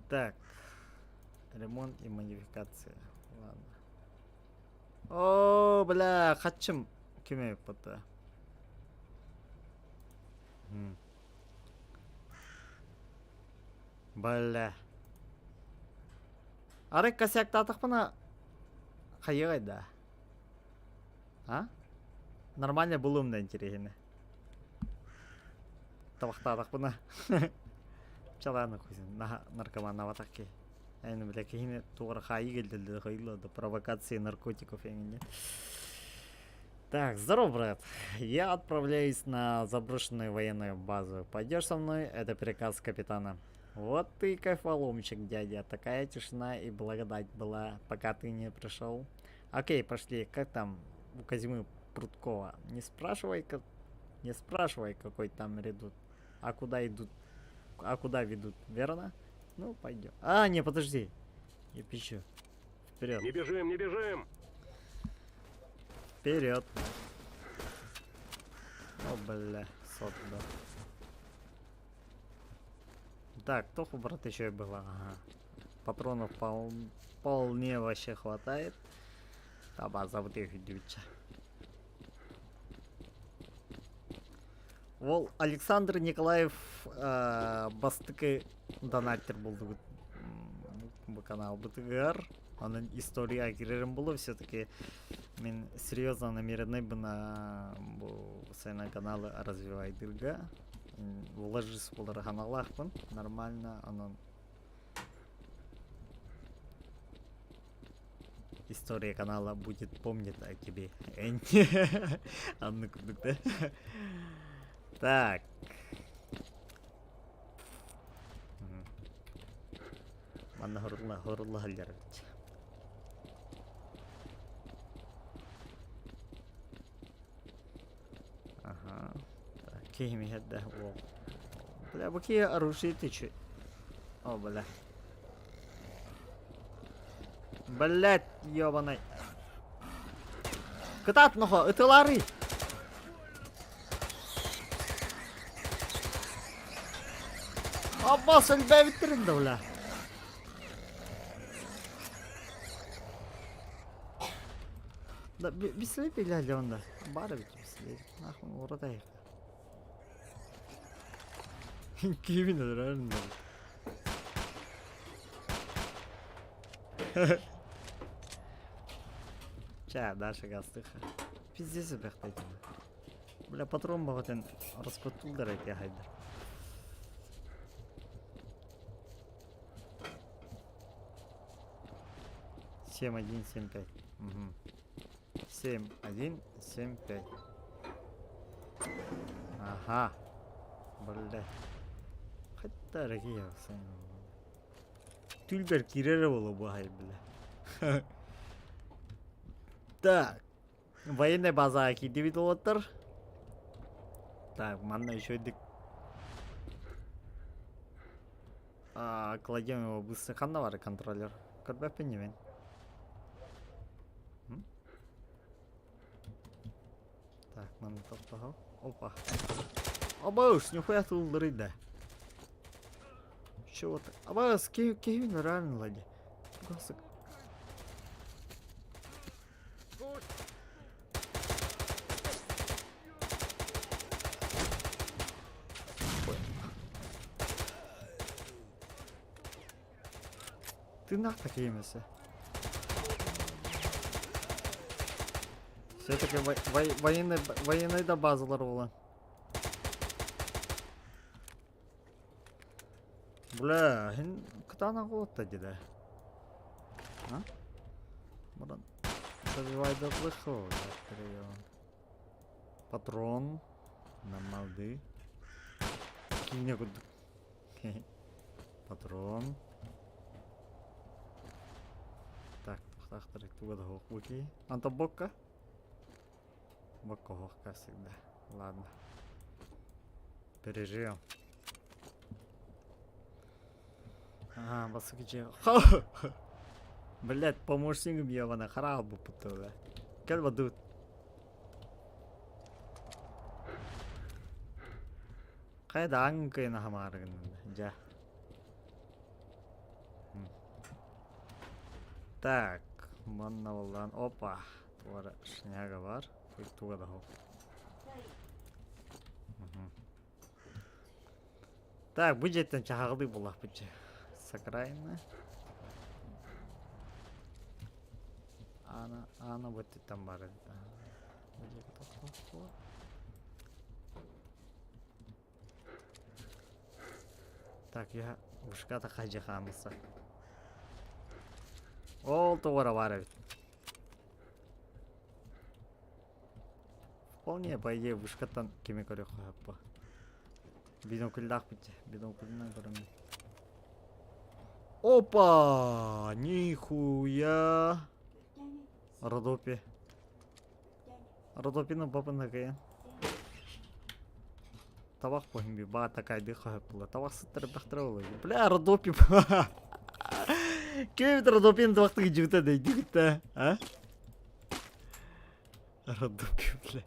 Так. Ремонт и модификация. Ладно. О, бля, хачым ким эбит Бля. Арай косяктаатахпына хайыай да? А? Нормально булуум да интэриэһинэ. Табахтаатахпына чалааны хуйсын наркоманнаабатах киһи. Эйни бля киһини туора хаайыы кэлдэллэр хайыла да провокации наркотиков эҥинэ. Так, здорово, брат. Я отправляюсь на заброшенную военную базу. Пойдешь со мной? Это приказ капитана. Вот ты кайфоломчик, дядя. Такая тишина и благодать была, пока ты не пришел. Окей, пошли. Как там у Козьмы Пруткова? Не спрашивай, как... не спрашивай, какой там редут. А куда идут? А куда ведут, верно? Ну, пойдем. А, не, подожди. Я пищу. Вперед. Не бежим, не бежим! Вперед. О, бля, сот, да. Так, Тоху, брат, еще и было. Ага. Патронов вполне вообще хватает. Таба забытых дюча. Ол Александр Николаев бастакы донатер булдубут бу каналбытыгар. Онон история кирерим булу все-таки мин серьезно намеренный бына бу сайна каналы развивайдырга вложись болар ханалаахпын нормально онон история канала будет помнить о тебе Анны курдук да так манна хорулла хорулла халлар Ага. Так, киһим иһэрдэ уол. Бля, бу киһи оружие тычы. О, бля. Блять, ёбаный. Кытаат нохо, ытылары! Аббас өлбөбүттэрин да, бля. Да, бислеп иләле онда. Бар бит бислеп. Нахуй уратайык. Кимин өлөрөрүн Ча, дальше гастыха. Пиздец бэхтайтын. Бля, патрон баҕатын раскоттулдар эти хайдар. 7175. Угу. 7175. Ага. Бля. Хатта ракия Түлбэр киирэрэ буолуо бу бля. Так. Военная база киирдибит уолаттар. Так, манна еще кладем его быстро. Ханна бар контроллер. Көрбөппүн мен. Так, манна топтоһо. Опа. Абаш, нихуя тулларый да. Чего ты? Абас, кевин реально лади. Гасык. Тыыннаах такие эмесе. Все-таки военный, военный да базалар буолан. Бля, һин кытаанах уолатта дии да. А? Баран добивай до лихого. Патрон. Намалды. Киинэ курдук. Патрон. Так, тахтар туга да суох Анта бокка? Бокка суох всегда. Ладно. Переживем. Ага, басык дьиэ. Блядь, помощнигым ебана, хараал буппут бля. Кэл бадут. Хайа да аҥ кыйын аһамаарыгын дьэ. Так, манна боллаан, опа, туора шняга бар, туга да Так, бу дьиэттэн чаһаҕалыы буоллахпыт дьэ. Сакрайна. Аана, аана бу өттүттэн баар эбит. Бу дьиэгэ тохтоохтуо. Так, я ушката хадьы хаамыса. Ол туора баар эбит. Вполне, по идее, вышкаттан кими көрүөххэ сөп бу. Бинокльдаахпыт дьэ, бинокльынан көрөммүн. Опа! Нихуя! Родопи. Родопина бабына кайан. Табах похим би ба такай дыха була. Табах сыттырып бахтыра була. Бля, Родопи. Кем Родопин табахтыгы жибита дейди а? Родопи, бля.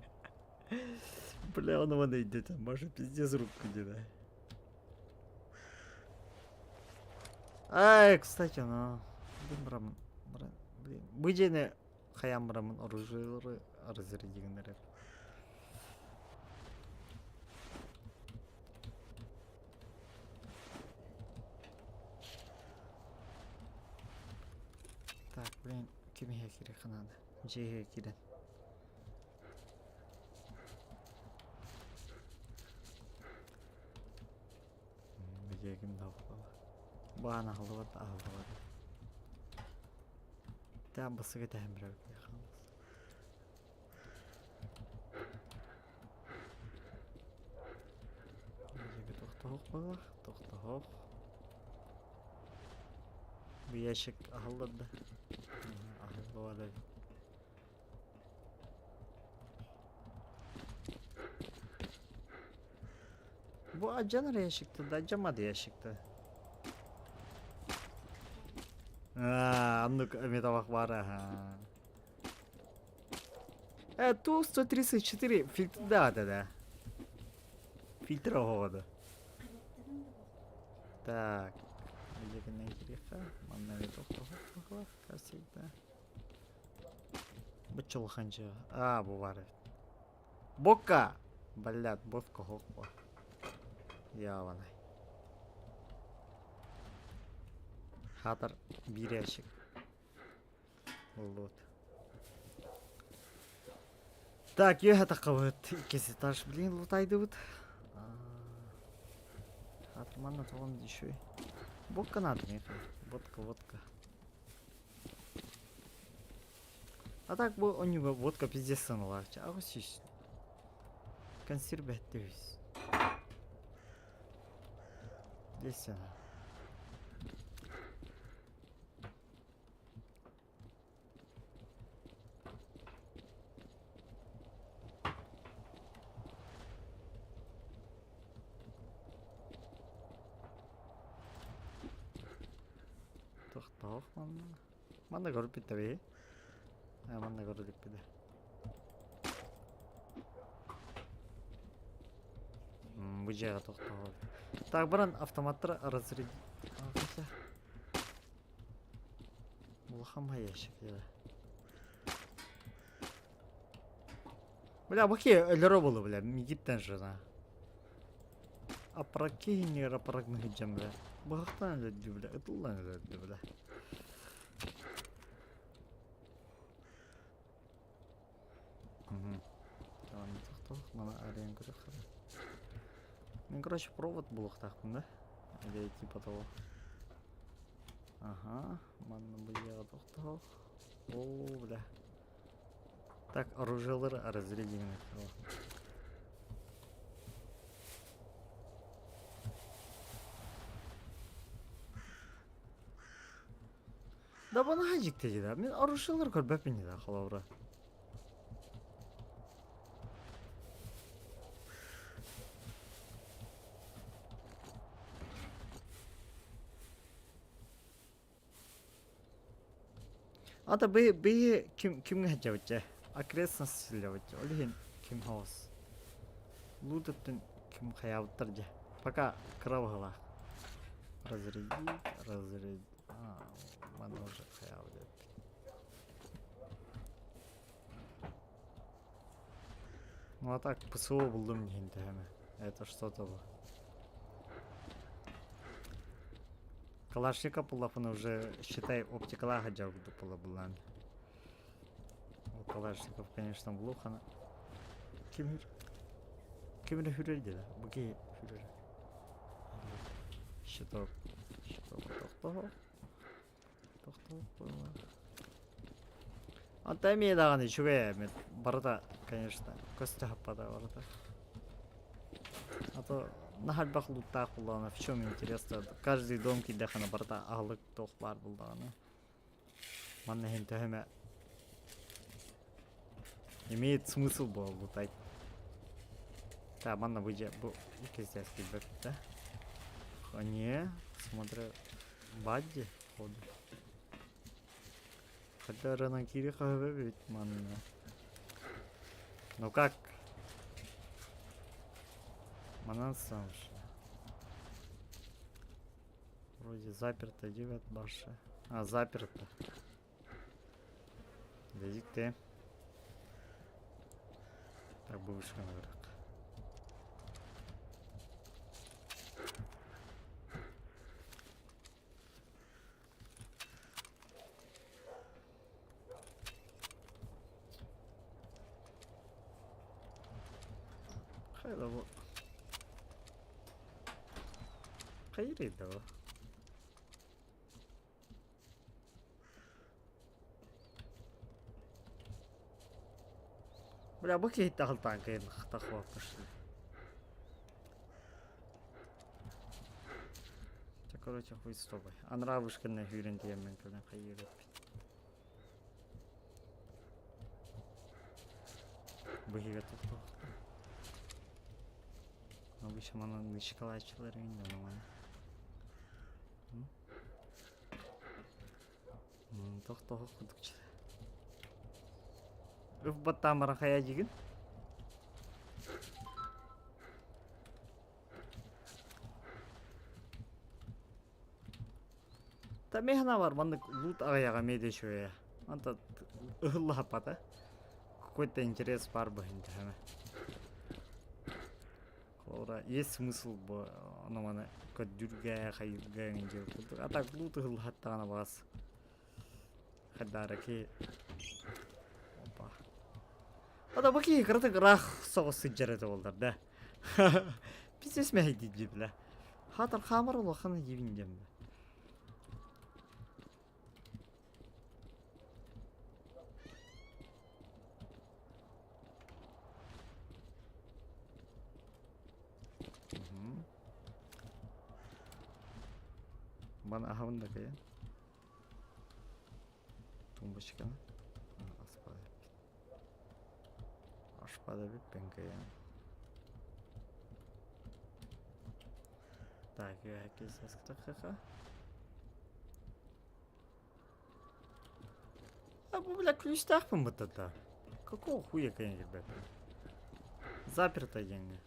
Бля, он вон идет, может пиздец руку где-то. Ай, кстати, ну... Блин, брам, брам, блин. Бу дьиэни хайаан бараммын оружиелары разрядигин эрэр. Так, блин, ким иһэ киирэ ханаана? Дьиэ иһэ киирэн. Бэдиэгим да Баан аһыллыбат да аһыллыбат. Тээн басыга тэһэн бирэр Тохтоһох балах, тохтоһох. Бу ящик аһыллар да. Аһыллыбат эбит. Бу адьанар ящикта да адьаммат ящикта. Аа, оннук эмиэ табах баар аха. Ту-134 фильтр да да да. Фильтр оһоҕо да. Так. Билигин кириэххэ. Манна эмиэ тохтоһуох как всегда. Быччылханчы. Аа, бу баар эбит. Бокка! Блядь, водка хоппа. Яванай. Хатар биир ящик. Буллубут. Так, үөһэ таххабыт. Иккис этаж, блин, лутайдыбыт. Хатыр манна тоҕом еще. Водка надо мне. Водка, водка. А так бу онньуга водка пиздец сыаналаах. Аҕыс сүүс. Консервэттэ үс. Десена. Тохтоох манна. Манна көрүп бүттэ Э, манна көрүлүкпүтэ. Бу дьиэҕэ тохтоһор. Так баран автоматтар разряд... Улахан ящик Бля, баки өлөрө болу, бля, мигиттен жена. Апракини апрагны хиджам, бля. Бахтан өлөддү, бля, ытыллан өлөддү, бля. Мен, короче, провод булуохтаахпын да? Или типа того. Ага, манна бу дьиэҕэ тохтоох. О, бля. Так, оружиелары разрядим. Да бана дьикти да. Мин оружиелары көрбөппүн да холобура. Ата би би ким кимҥэ сылдьабыт дьэ? Окрестность сылдьабыт дьэ. Ол иһин ким хаос. Лут өттүн ким хайаабыттар дьэ. Пока кыра быһыылаах. Разрядить, разрядить. А, манна уже хайаабыт эбит. Ну а так ПСО булдум диэн төһөмө. Это что-то было. Калашников буллахпына уже, считай, оптикалаах дьарыгы була булан. Ол Калашников, конечно, булухана. Ким ким эрэ хүрэр дила. Бу киһи хүрэр. Щиток. Щиток тохтоо. Тохтоо Ата эмиэ даҕаны үчүгэй эмит барыта, конечно, көстө хаппата барыта. А то наһаа элбэх лууттаах буоллаҕына в чем интересно каждый дом киирдэххинэ барыта аһылык туох баар буоллаҕына манна иһин төһө эмэ имеет смысл буолла лутать. Так, манна бу дьэ бу иккис киирбэппит да. А не, смотрю, бадди походу. Хотя ранан киири хаһыба эбит манна. Ну как? Манан самшы. Вроде заперто девять баша. А, заперто. Дезикте. Так, бывший наверх. Хайда бу? Хайыр да бу? Бля, бу киһи тахалтаан кыйын тахваппышты. Чэ, короче, хуй с тобой. Анараа вышканна сүүрэн тиийэммин кэлэн хайыыр эппит. Быһыыга тохтоохтор. Обычно манан нычкалааччылар иҥин дьоно маны. Тохтоох курдук Үп баттаан баран хайа дьигин? Та механа бар маннык лут аҕыйаҕа эмиэ да үчүгэйэ. Онто ыһыллаһаппата. Какой-то интерес баар быһын төһөмө. Холобура, есть смысл бу ону маны көрдүүргэ, хайыырга эҥин диэн курдук. А так лут ыһыллаһаттаҕына баҕас хайдаараки опа. Ата бу киһи кыратык ыраах соҕус сылдьар этэ буоллар да. Пиздец мэһэйдии бля. Хаатар хаамар улахан диибин диэн бля. Маны аһабын да кыйан. Тумбочканы. Аспада эппит. Ашпада эбиппин кыйан. Так, ха А бу бля ключтаахпын бытта Какого хуя кыйан ребята? Заперто диэҥҥэ.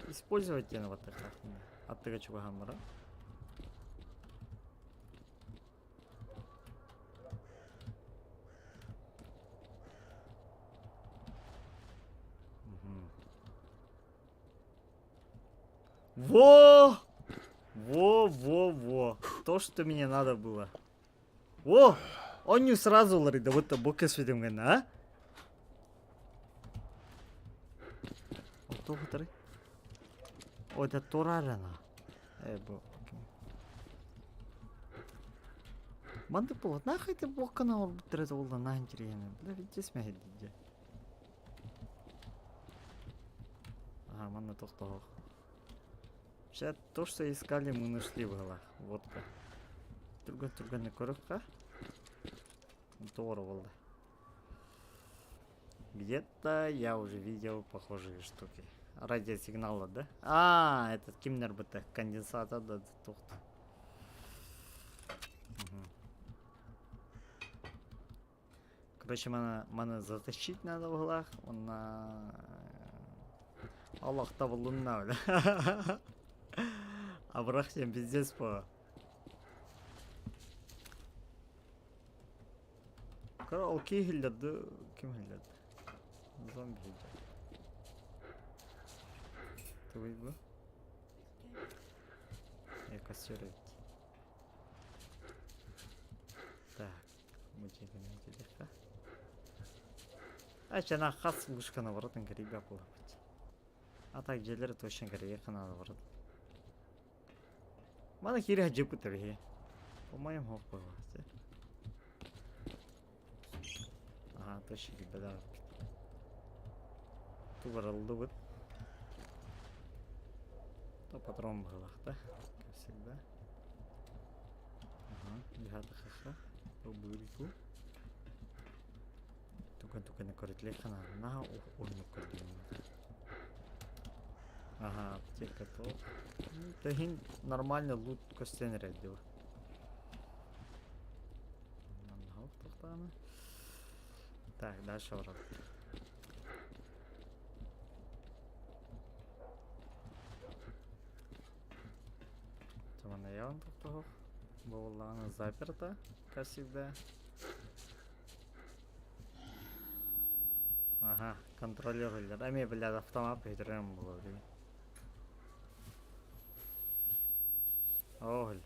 Использовать диэн баттахтаахпын. Аттыга чугаһаан баран. Во! Во, во, во. То, что мне надо было. Во! Он не сразу ларыда, вот бу кэсвидим а? Туох утары? О, это турарана. Э, бу. Манды буолла. Нахуй ты блоккана олбуттар это буолла наһаа интириэһинэй. Бля, видишь мэһэйдии. Ага, манна тохтоох. Сейчас то, что искали, мы нашли в головах. Водка. Түргэн түргэнник көрүөххэ. Туора буолла. Где-то я уже видел похожие штуки. Радиосигналы, да? А, этот кимнер быта конденсатор да тухт. Короче, маны затащить надо быһылаах уонна Аллах табылынна бля. Абырах диэн пиздец по. Кара ол киһи иһиллэрди ким иһиллэрди? Зомби иһиллэр. Тугуй бу? Э, костер эбит. Так, мучительно Ачана хас вышканы барытын кэрийбэт буолабыт. А так дьиэлэри точно кэрийиэххэ наада барыт. Маны киирэ сылдьыбыт эбиһи. По-моему, суох буолааччы. Аха, точно киирбэтэх эбиппит. Тугарыллыбыт. То патрон быһыылаах да, как всегда. Ага, дьаһатахха быырыку. Туган туганы көрүтлэххэ наада. Наһаа уһуннук көрдүм. Ага, аптека то. Тэһин нормально лут көстөн эрэр дуу. Так, дальше барабыт. Манна тохтоһох. Буоллаҕына заперто, как всегда. Ага, контролер ыллар. Эмиэ блядь автомат көтөрөн буолуо дии. Оол.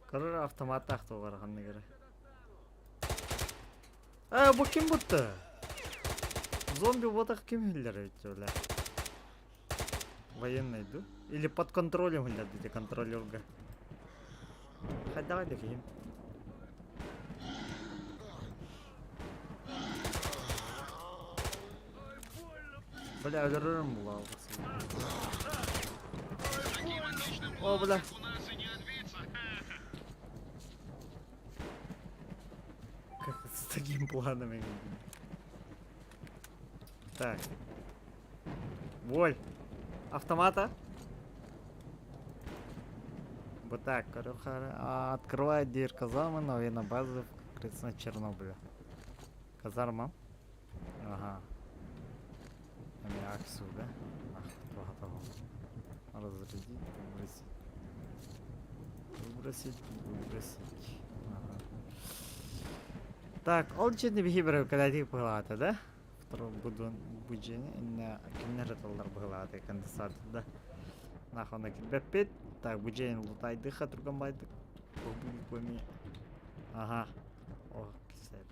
Көрөр автоматтаах туолар ханнык эрэ. Ээ, бу ким бутта? Зомби буотах ким иһиллэр эбит бля? Военный ду? Или под контролем иһиллэр дии контролерга. Хайдаҕай да киһим. Бля, өлөрөрүм була О, бля. Как с таким планом? Так. Воль. Автомата? Вот так, короче, открывает дверь казармы на военной базе в конкретно Чернобыле. Казарма? Ага. Эми аксу, да? Разрядить, выбросить. Выбросить, выбросить. Ага. Так, ол дьиэни биһи бөрөкөлөтүк быһылаата да? Второй будун бу дьиэни иннэ кинилэр ыталлар быһылаата конденсатор да. Нахуй килбэппит. Так, бу дьиэни лутайдыха турган байдык. Бу Ага. О, кисэбит.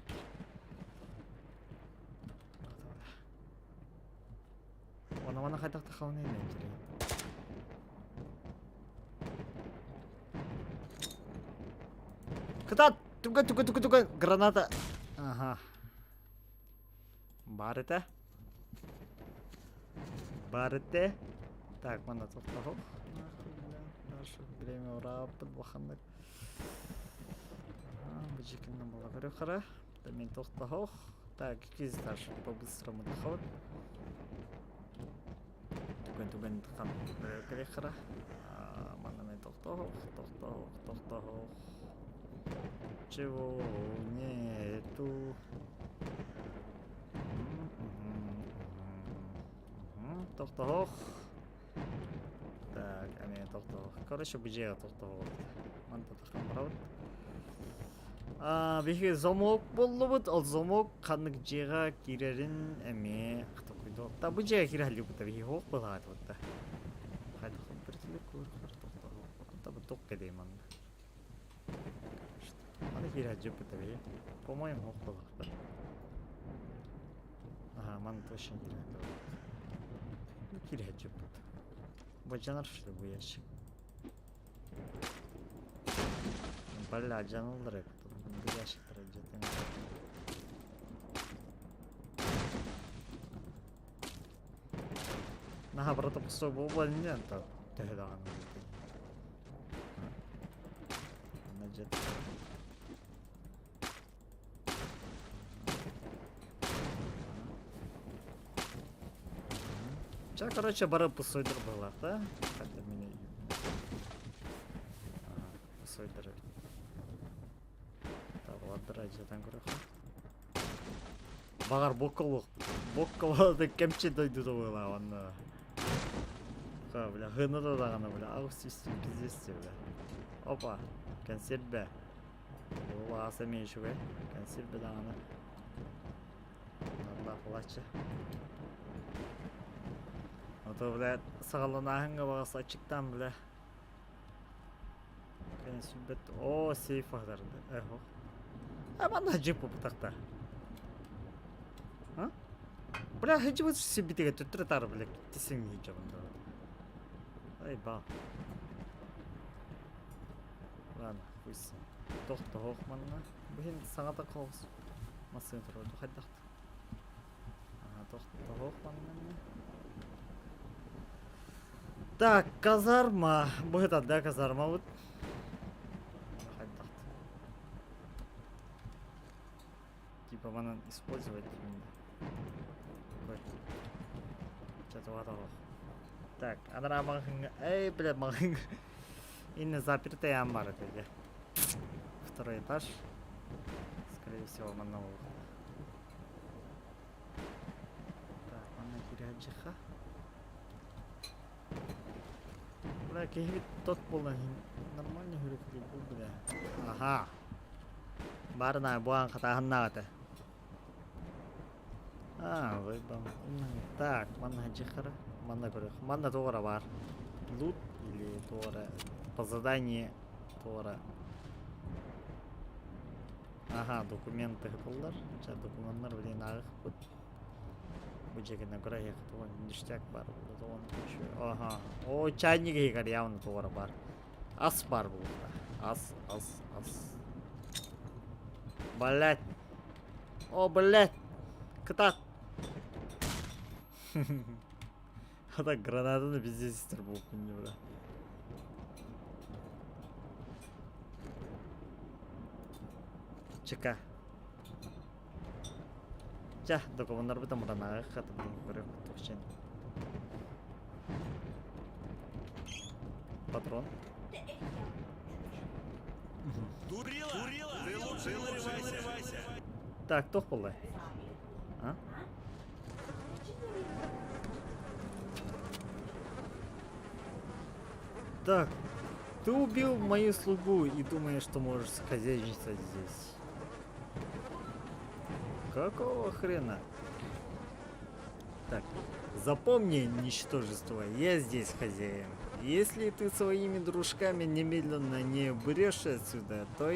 Уонна манна хайдах тахалын интеллигент. Кытаат! Туга туга туга туга граната. Ага. Бар этэ. Бар этэ. Так, манна тохтоһуох. Наше время урааппыт баханнык. Быжикинна була көрү Мен тохтоһох. Так, иккис этаж по-быстрому тахабыт. Түгэн түгэн тахам кэлиэххара. Манна мен тохтоһох, тохтоһох, тохтоһох. Чего нету? Тохтоһох. Так, эмиэ тохтоһох. Короче, бу дьиэҕэ тохтоһох. Манта таххан барабыт. Биһиги замок буллубут, ол замок ханнык дьиэҕэ киирэрин эмиэ токуйдуохта. Бу дьиэҕэ киирэ сылдьыбыта биһиги суох былаатыбыт хайдах туох кэдэй манна. Маны киирэ сылдьыбыта биһиги. По-моему, суох буолуохтаах. Ага, маны точно киирэ сылдьыбыт. Киирэ сылдьыбыт. Бадьанар что ли бу ящик? Бля, дьаналлар эбит. Бу ящиктар дьэтин. Наһаа барыта пустой буолбан иннинэ төһө даҕаны Манна дьэт. Ча, короче, бары пусойдар быһылаах да? Хотя меня пусойдар эбит. Табалардыр дьиэтэн көрөххө. Баҕар бокка бокка кэмчи дойдута быһылаах онно. Ха, бля, хына да даҕаны, бля, аҕыс сүүс пиздец, бля. Опа, консерве. Ол аас эмиэ үчүгэй. Консерве даҕаны. Аллах плача. Ото, бля, саҕаланааһыҥҥа баҕас аччыктаан, бля. Кэнэ сүлбэт. О, сейф аһатарды. Эхо. А манна джип бутахта. А? Бля, хыдьыбыт сибитигэ төттөрү тары, бля, киттисин хыдьабын. Ай, ба. Ладно, пусть. Тохтоһуох манна. Бу иһин саҥата хоһус. Массыына турар хайдах. Тохтоһуох манна. Так, казарма. Бу да казарма вот. Хайдах. Типа манан использовать именно. Так, анараа маҕаһыыҥҥа эй, бля, маҕаһыыҥҥа инне запертый аан баар этэ дьэ. Второй этаж. Скорее всего, манна буолуохтаах. Так, манна киирээдьиха. Бля, киһибит тот буолан нормально хүрүктүү бу бля. Аха. Баарына бу аан хатааһыннаах этэ. А, выйбам. Так, манна дьихара. Манна көрөх. Манна туора бар. Лут или туора по заданию туора. Ага, документы хытыллар. Ча документтар блин ааҕыхпыт. Бу дьэгинэ көрө тугун ништяк бар тугун Ага. О, чайник иһигэр явно туора бар. Ас бар буолла. Ас, ас, ас. Блять. О, блять. Кытаат. А так гранатаны пиздец истер буолбун бля. Чека. Ча, документарбыт амаранааҕы хатым көрөх туохчен. Патрон. Дурила! Ты лучше нарывайся! Так, туох буолла? А? Так, ты убил мою слугу и думаешь, что можешь хозяйничать здесь. Какого хрена? Так, запомни, ничтожество, я здесь хозяин. Если ты своими дружками немедленно не уберешься отсюда, то